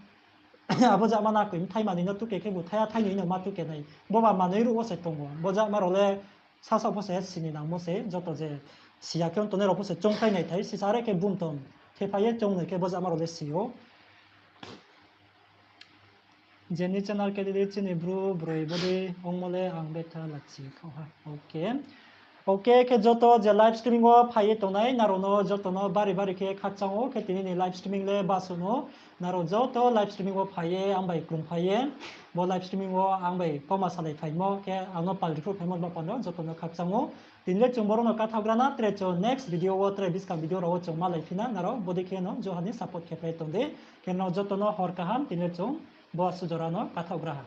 Abo jama na koi mthai manoi no tuke khebu thaiha thainoi no ma tuke nai. Bo ba manoi ruh wo se tong ou. Bo jama rao le sasaoh pho se sini nangmo se, joto je siya khe tongnai rao pho se choungkhlai nai thai, sisa are khe bum tong, thephai ye choungnoi khe bo jama rao le si ou. Jeni channel khe di chini bru broi bo dei ongmo le ang betha lachi khaoh ha. Okay. Okay, khe joto je live streaming wo phai ye tongnai, nrao no joto no bari bari khe khakchang ou, khe tini ni live streaming le basuh no, nrao joto live streaming wo phai ye, ang bai krungphai ye, bo live streaming wo ang bai kauma salai phaimo, khe ang no pal riphruphaimo baoh panda wo joto no khakchang ou. Tini le chung boro no kathaohgra na, tre chung next video wo, tre buskang video rao wo chung malai phi na, nrao bodei khe no joha ni support khe pai tong di, khe nrao joto no hor kaham, tini le chung bo asuh jora no kathaohgra ha.